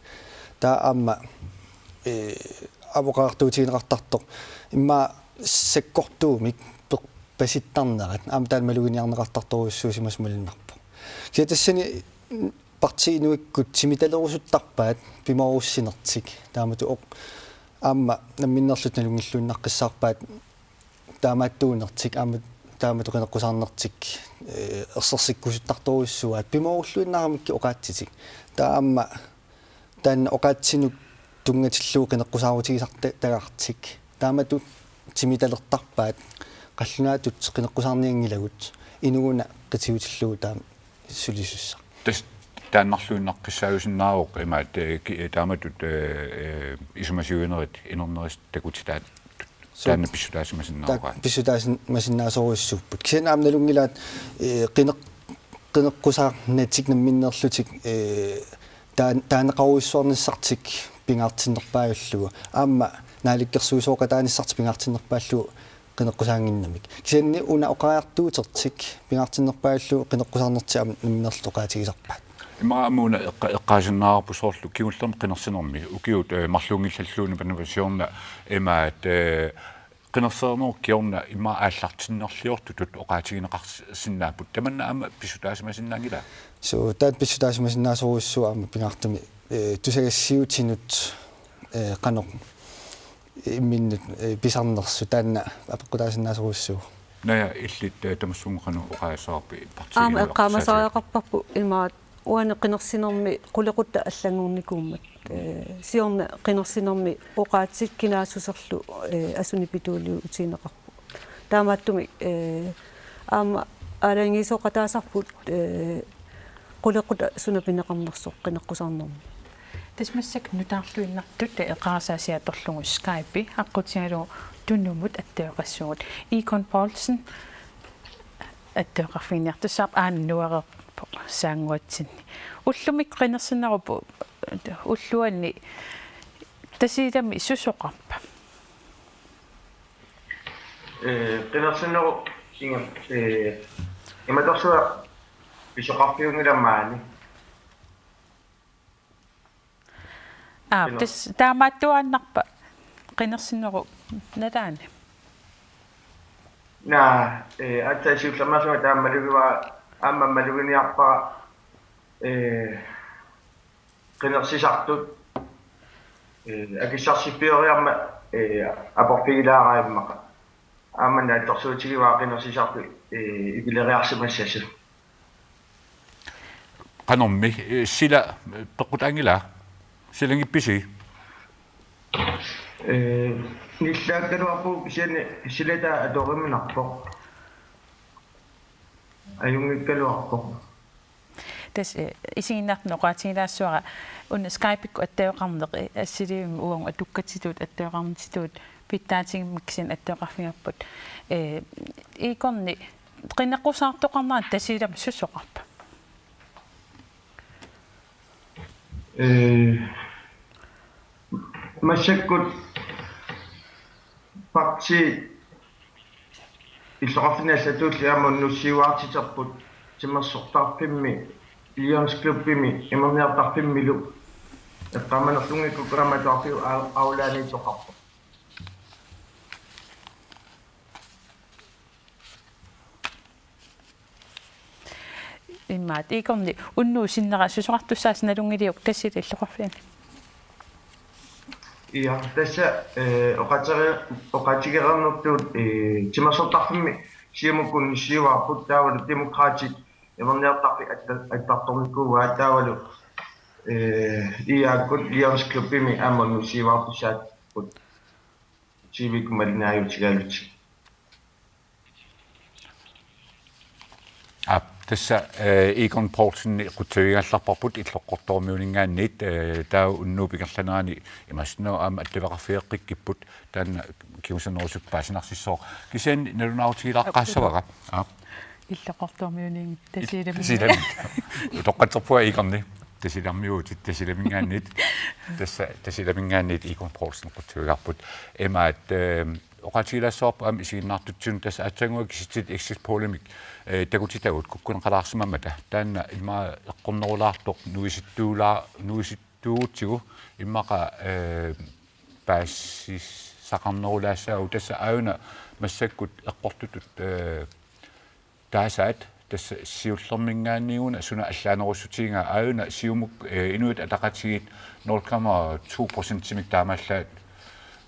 Taava aamma, eh, aamma oqariartuutigineqartartoq immaqa sakkortuumik per-, pasittarnerat aamma taanna maluginiarneqartartorujussuusimasoq malunnarpoq. Kisianni tassani Partii Inuikkut timitalerusuttaarpaat pimoorussinertik. Taamatut oq-, aamma namminnerlutik nalunngilluinnaqqissaarpaat taamaattuunertik, aamma taamatut qineqqusaarnertik, eh, ersersikkusuttartorujussuuaat pimoorulluinnaramikkit oqaatsitik. Taava aamma taanna oqaatsinut tunngatillugu qineqqusaarutigisarta-, -tagartik. Taamatut timitalertarpaat qallunaatut qineqqusaarnianngilagut inuuna qitiutillugu taama sulisussaq. Tassa taannarluinnaqqissaajusinnaavoq imaat, eh, ki-, eh, taamatut, eh, eh, isumasiuinerit inernerisa takutitaat. Suu. Taanna pissutaasimasinnaavoq. Taakku pissutaasimasinnaassorujussuupput. Kisianni aamma nalunngilaat, eh, qineq-, qineqqusaarnatik namminneerlutik, ee, taan-, taaneqarujussuarnissartik pingaartinnerpaajullugu. Aamma naalakkersuisooqataanissartik pingaartinnerpaallugu qineqqusaannginnamik. Kisianni una oqariartuutertik pingaartinnerpaallugu qineqqusaarnertik aamma namminneerlutik oqaatigisarpaat. Immaqa aamma una eqqa-, eqqaasinnaavarput soorlu kingullermi qinersinermi ukiut, ee, marluunngillalluunniit panavasiorna imaat, ee, qinersinerup kingorna immaqa aallartinnerliortutut oqaatigineqarsinnaapput. Tamanna aamma pissutaasimasinnaanngilaa? Suu, taanna pissutaasimasinnaassorujussuuvoq aamma pingaartumik, ee, tusagassiuutinut, ee, qanoq imminnut, ee, pisarnersut taanna apeqqutaasinnaassorujussuuvoq. Naja, illit, ee, tamassuunga qanoq oqaaseqarpit? Aamma partiiliuartussaatiga eqqaamasariaqarparput imaat uani qinersinermi qulequttat allanngornikuummat. Ee, siorna qinersinermi oqaatsit kinaassuserlu, ee, asuni pituuliutigineqarput. Taamaattumik, ee, aamma aalajangiisooqataasarput, ee, qulequtaq suna pineqarnersoq qineqqusaarnermi. Tassa massakkut nutaarluinnartut eqaasaasia atorlugu Skype aqqutigalugu Tunumut attaveqassuugut. Egon Poulsen attaveqarfiginiartussaavoq, aana nuereerpoq saannguatsinni. Ullumi qinersinerup ulluanni Tasiilami susoqarpa? Ee, qinersinerup inga-, ee, imatorsuaq pisoqarfiunngilaq maani. Aa, qiner- tassa taamaattuaannarpa qinersinerup nalaani? Naa, ee, aatsaat siullermik aamma malugivara, aamma maluginiarpara, ee, qinersisartut, ee, akissarsiffioriarmat, ee, aporfigilaarama immaqa. Aamma naatsorsuutigivara qinersisartut, ee, ikileriarsimassasut. Qanormi, ee, sila, ee, peqqutaanngilaa? Silanngippisi? Ee, nillaakkaluarpugut kisianni silata atoruminarpoq. Ajunngikkaluarpoq. Tassa, ee, isiginnaartunut oqaatigilaassavara una Skype-ikkut attaveqarneq, ee, assiliivimmi uagut atukkatsitut attaveqarnitsitut pitsaatigimmata kisianni attaveqarfigaarput. Ee, Egon-i qineqqusaartoqarnerani Tasiilami susoqarpa? Ee, massakkut partiit illoqarfinni allatulli aamma unnussiuaartiterput timersortarfimmi, Lions Clubimi, imerniartarfimmilu eqqaamanerlunngikkukku aamma atuarfiup au-, aulaaniittoqarpoq. Immaqa Egon-i unnuup sinnera susoqartussaasi nalunngiliuk Tasiilap illoqarfiani? Ja, tassa, ee, oqaatigi-, oqaatigereernertut, ee, timersortarfimmi Siumukkut unnussiuaarput taavalu Demokraatit imerniartarfik atta-, attartornikuuaat taavalu, ee, I A-kkut Lions Clubimi aamma unnussiuaartussaapput. T V-kkut malinnaajutigalutik. Aap, tassa, ee, Egon Poulsen qutsavigigallarparput Illoqqortoormiuninngaanniit, ee, taava unnuup ingerlanerani imaassinnaavoq aamma attaveqarfigeqqikkipput, taanna kingusinnerusukkut paasinarsissaaq. Kisianni nalunaarutigilaaqqaassavara. Aap. Illoqqortoormiuninngaanniit Tasiilami. Tasiilami. Utoqqatserpunga Egon-i. Tasiilamiuutit, Tasiilaminngaanniit. Tassa, Tasiilaminngaanniit Egon Poulsen qutsavigaarput. Imaat, ee, oqaatigilaassavarput aamma isiginnaartutsinut tassa aatsaannguaq kisitsisit exit pollimik, ee, takutitagut kukkuneqalaarsimammata. Taanna immaqa eqqornerulaartoq nuisittuulaa-, nuisittuugutsigu immaqa, ee, paasisaqarnerulaassaagut, tassa aajuna massakkut eqqortutut, ee, taasaat, tassa siullerminngaanniit una suna allaanerussutigigaa, aajuna Siumuk, ee, Inuit Ataqatigiit nul komma to procentimik taamaallaat,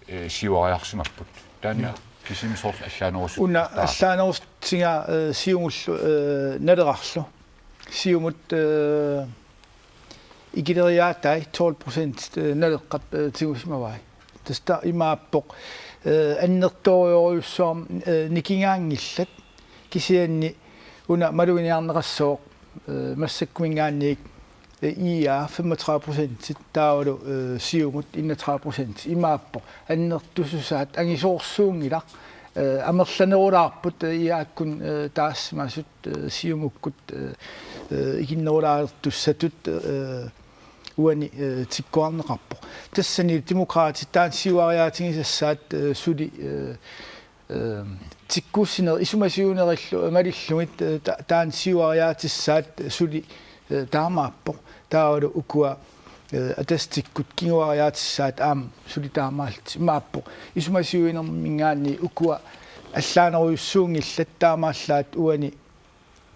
ee, siuariarsimapput. Taanna, ja, kisimi soorlu allaanerussut-, una, taa-, allaanerussutigigaa, ee, Siumullu, ee, Nalerarlu. Siumut, ee, ikileriaatai tolv procent, ee, Naleqqap, ee, tigusimavai. Tassa imaappoq, ee, annertoorujussuarmik, ee, nikingaanngillat, kisianni una maluginiarneqassooq, ee, massakkuminngaanniit, ee, I A femogtredive procent taavalu, ee, Siumut enogtredive procent, imaappoq annertususaat angisoorsuunngilaq, Eh, amerlanerulaarput, eh, IA-kkut, eh, taassimasut, eh, Siumukkut, eh, eh, ikinnerulaartussatut, eh, uani, eh, tikkuarneqarpoq. Tassani Demokraatit taanna siuariaatigisassaat, eh, suli, eh, eh, tikkuussineq isumasiunerillu malillugit, eh, ta-, taanna siuariaatissaat suli, eh, taamaappoq. Taavalu ukua, eh, Atassutikkut kinguariaatissaat aamma suli taamaallutik. Imaappoq isumasiuinerminngaanniit ukua allaanerujussuunngillat, taamaallaat uani,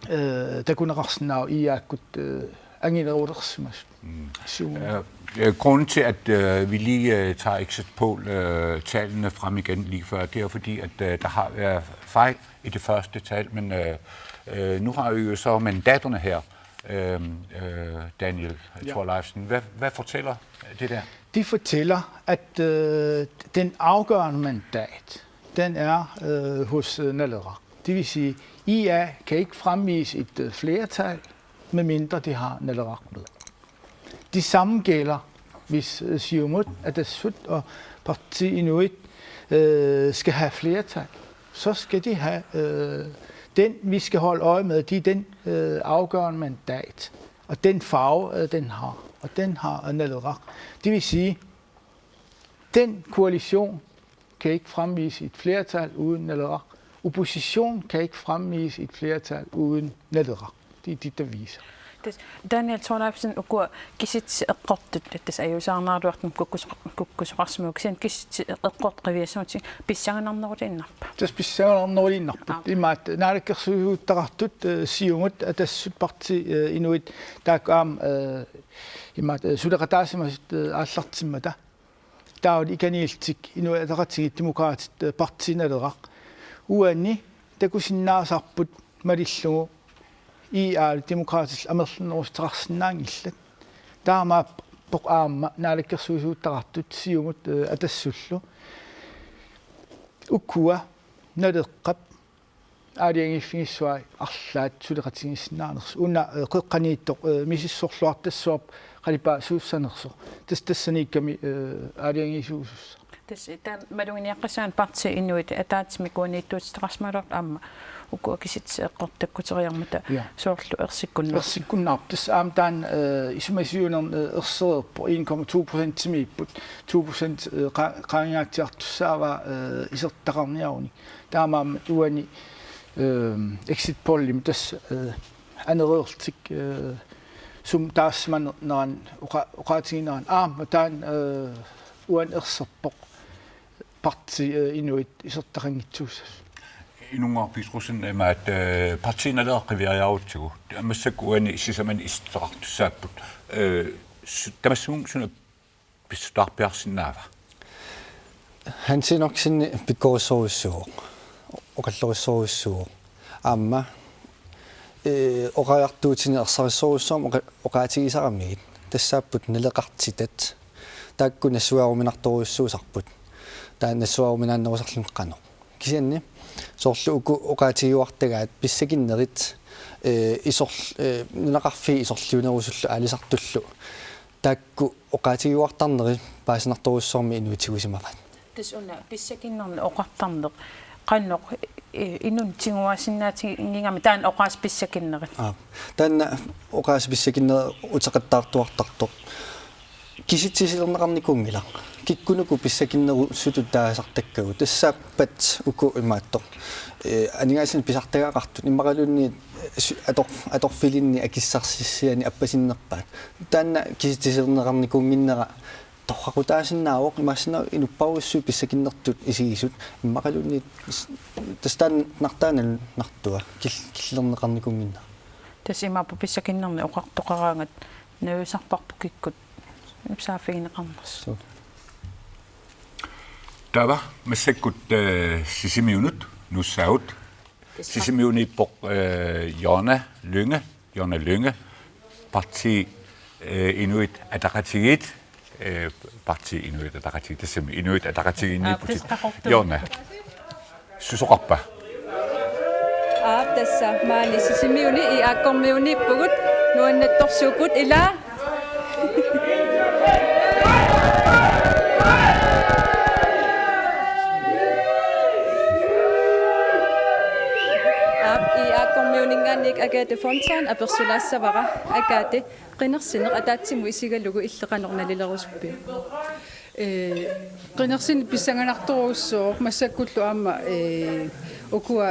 eh, takuneqarsinnaavoq IA-kkut, eh, anginerulersimasut. Mm. Suu. Øh, øh, grunden til, at, øh, vi lige, øh, tager exit poll, øh, tallene frem igen lige før, det er fordi, at, øh, der har været fejl i det første tal, men, øh, øh, nu har vi jo så mandaterne her, øh, øh, Daniel Ja. Thorleifsen. Hvad, hvad fortæller det der? De fortæller, at, øh, den afgørende mandat, den er, øh, hos, øh, Naleraq. Det vil sige, IA kan ikke fremvise et, øh, flertal, medmindre de har Naleraq med. Det samme gælder, hvis, øh, Siumut, Atassut og Partii Inuit, øh, skal have flertal. Så skal de have, øh, den, vi skal holde øje med, det er den, øh, afgørende mandat. Og den farve, øh, den har. Og den har, øh, Naleraq. Det vil sige, den koalition kan ikke fremvise et flertal uden Naleraq. Opposition kan ikke fremvise et flertal uden Naleraq. Det er det, der viser. Tassa Daniel Thorleifsen, ukua kisitsisit eqqortut, tassa ajuusaarnaraluartumik kukkus-, kukkusoqarsimavoq, kisianni kisitsisit eqqortut qiviassagutsigu pissanganarneruliinnarpa? Tassa pissanganarneruliinnarput. Aap. Imaattoq naalakkersuisuuttaqartut, eh, Siumut, Atassut, Partii, eh, Inuit, taakku aamma, eh, imaattoq, eh, suleqataasimasut, eh, aallartimmata. Taavalu ikaniillutik Inuit Ataqatigiit, Demokraatit, eh, Partii Naleraq. Uani takusinnaasarput malillugu IA-lu Demokraatillu amerlanerussuteqarsinnaanngillat. Taamaappoq aamma naalakkersuisuuttaqartut Siumut, eh, Atassullu. Ukua Naleqqap aalajangiiffigissuai arlaat suleqatigiissinnaanersoq. Una, eh, qeqqaniittoq, eh, misissorluartassuarpoq qalipaat suussanersoq. Tassa tassaniikkami, eh, aalajangiisuusussaq. Tassa taanna maluginiaqqissaanga Partii Inuit Ataatsimiinniit uaniittuutitaqarsimagaluartut aamma ukua kisitsisit eqqortut takkuteriarmata Ja. soorlu ersikkunnaarput. Ersikkunnaarput. Tassa aamma taanna, eh, isumasiuinermi, eh, ersereerpoq en komma to procentimiipput. To procent, eh, qa-, qaangaatsiartussaavaa, eh, isertitaqarniarunik. Taamaammat uani, øhm, exit pollimi tassa, øh, anereerlutik, øh, sumut taassimanerani oqa-, oqaatiginerani aamma taanna, øh, uani erserpoq Partii, øh, Inuit isertitaqanngitsuussasut. Inunngorpiisrusin ima at, øh, Partii Naleraq qiviariarutsigu. Massakkut uani sisamani isertitaqartussaapput. Øh, su-, tamassuunga suna pissutaarpiarsinnaava? Hans Enoksenip pikkorissorujussuuvoq, oqallorissorujussuuvoq. Aamma, eh, oqariartuutinik ersarissorujussuarmik oqa-, oqaatigisaramigit. Tassaapput naleqartitat. Taakku nassuiaruminartorujussuusarput. Taava nassuiaruminaannerusarluni qanoq. Kisianni soorlu uku oqaatigiuartagaat pissakinnerit, eh, isorl-, eh, nunaqarfiit isorliunerusullu aalisartullu. Taakku oqaatigiuartarneri paasinartorujussuarmik inuit tigusimavaat. Tassa una pissakinnernik oqartarneq qanoq, eh, inunnik tiguaasinnaatigigami taanna oqaaseq pissakinnerit? Aap. Taanna oqaaseq pissakinnerit uteqattaartuartartoq. Kisitsisilerneqarnikuunngilaq. Kikkunuku pissakinnerusuttut taasartakkagut. Tassaappat uku imaattoq. Eh, aningaasanik pisartagaqartut. Immaqaluunniit su-, ator-, atorfilinnit akissarsianik appasinnerpaat. Taanna kisitsisilerneqarnikuunnginnera torraqutaasinnaavoq, imaassinnaavoq inuppassuit pissakinnertut isigisut. Immaqaluunniit s-, tassa taanna nartaanani nartua kil-, killilerneqarnikuunnginnera. Tassa imaappoq pissakinnernik oqartoqaraangat naviusarparput kikkut saaffigineqarnersoq. Suu. Taava massakkut, eh, Sisimiunut nuussaagut. Sisimiuniippoq, eh, Jonna Lynge, Jonna Lynge, Partii, eh, Inuit Ataqatigiit, eh, Partii Inuit Ataqatigiit, tassami Inuit Ataqatigiinniipputit. Aap, tassa qaqortoq. Jonna. Susoqarpa? Aap, tassa maani Sisimiuni IA-kkormiuniippugut, nuannattorsuupput ilaa. Kormiuninngaanniit Agathe Fontain apersulaassavara. Agathe, qinersineq ataatsimut isigalugu illit qanoq nalilerusuppiuk? Ee, qinersineq pissanganartorujussuuvoq massakkullu aamma, ee, ukua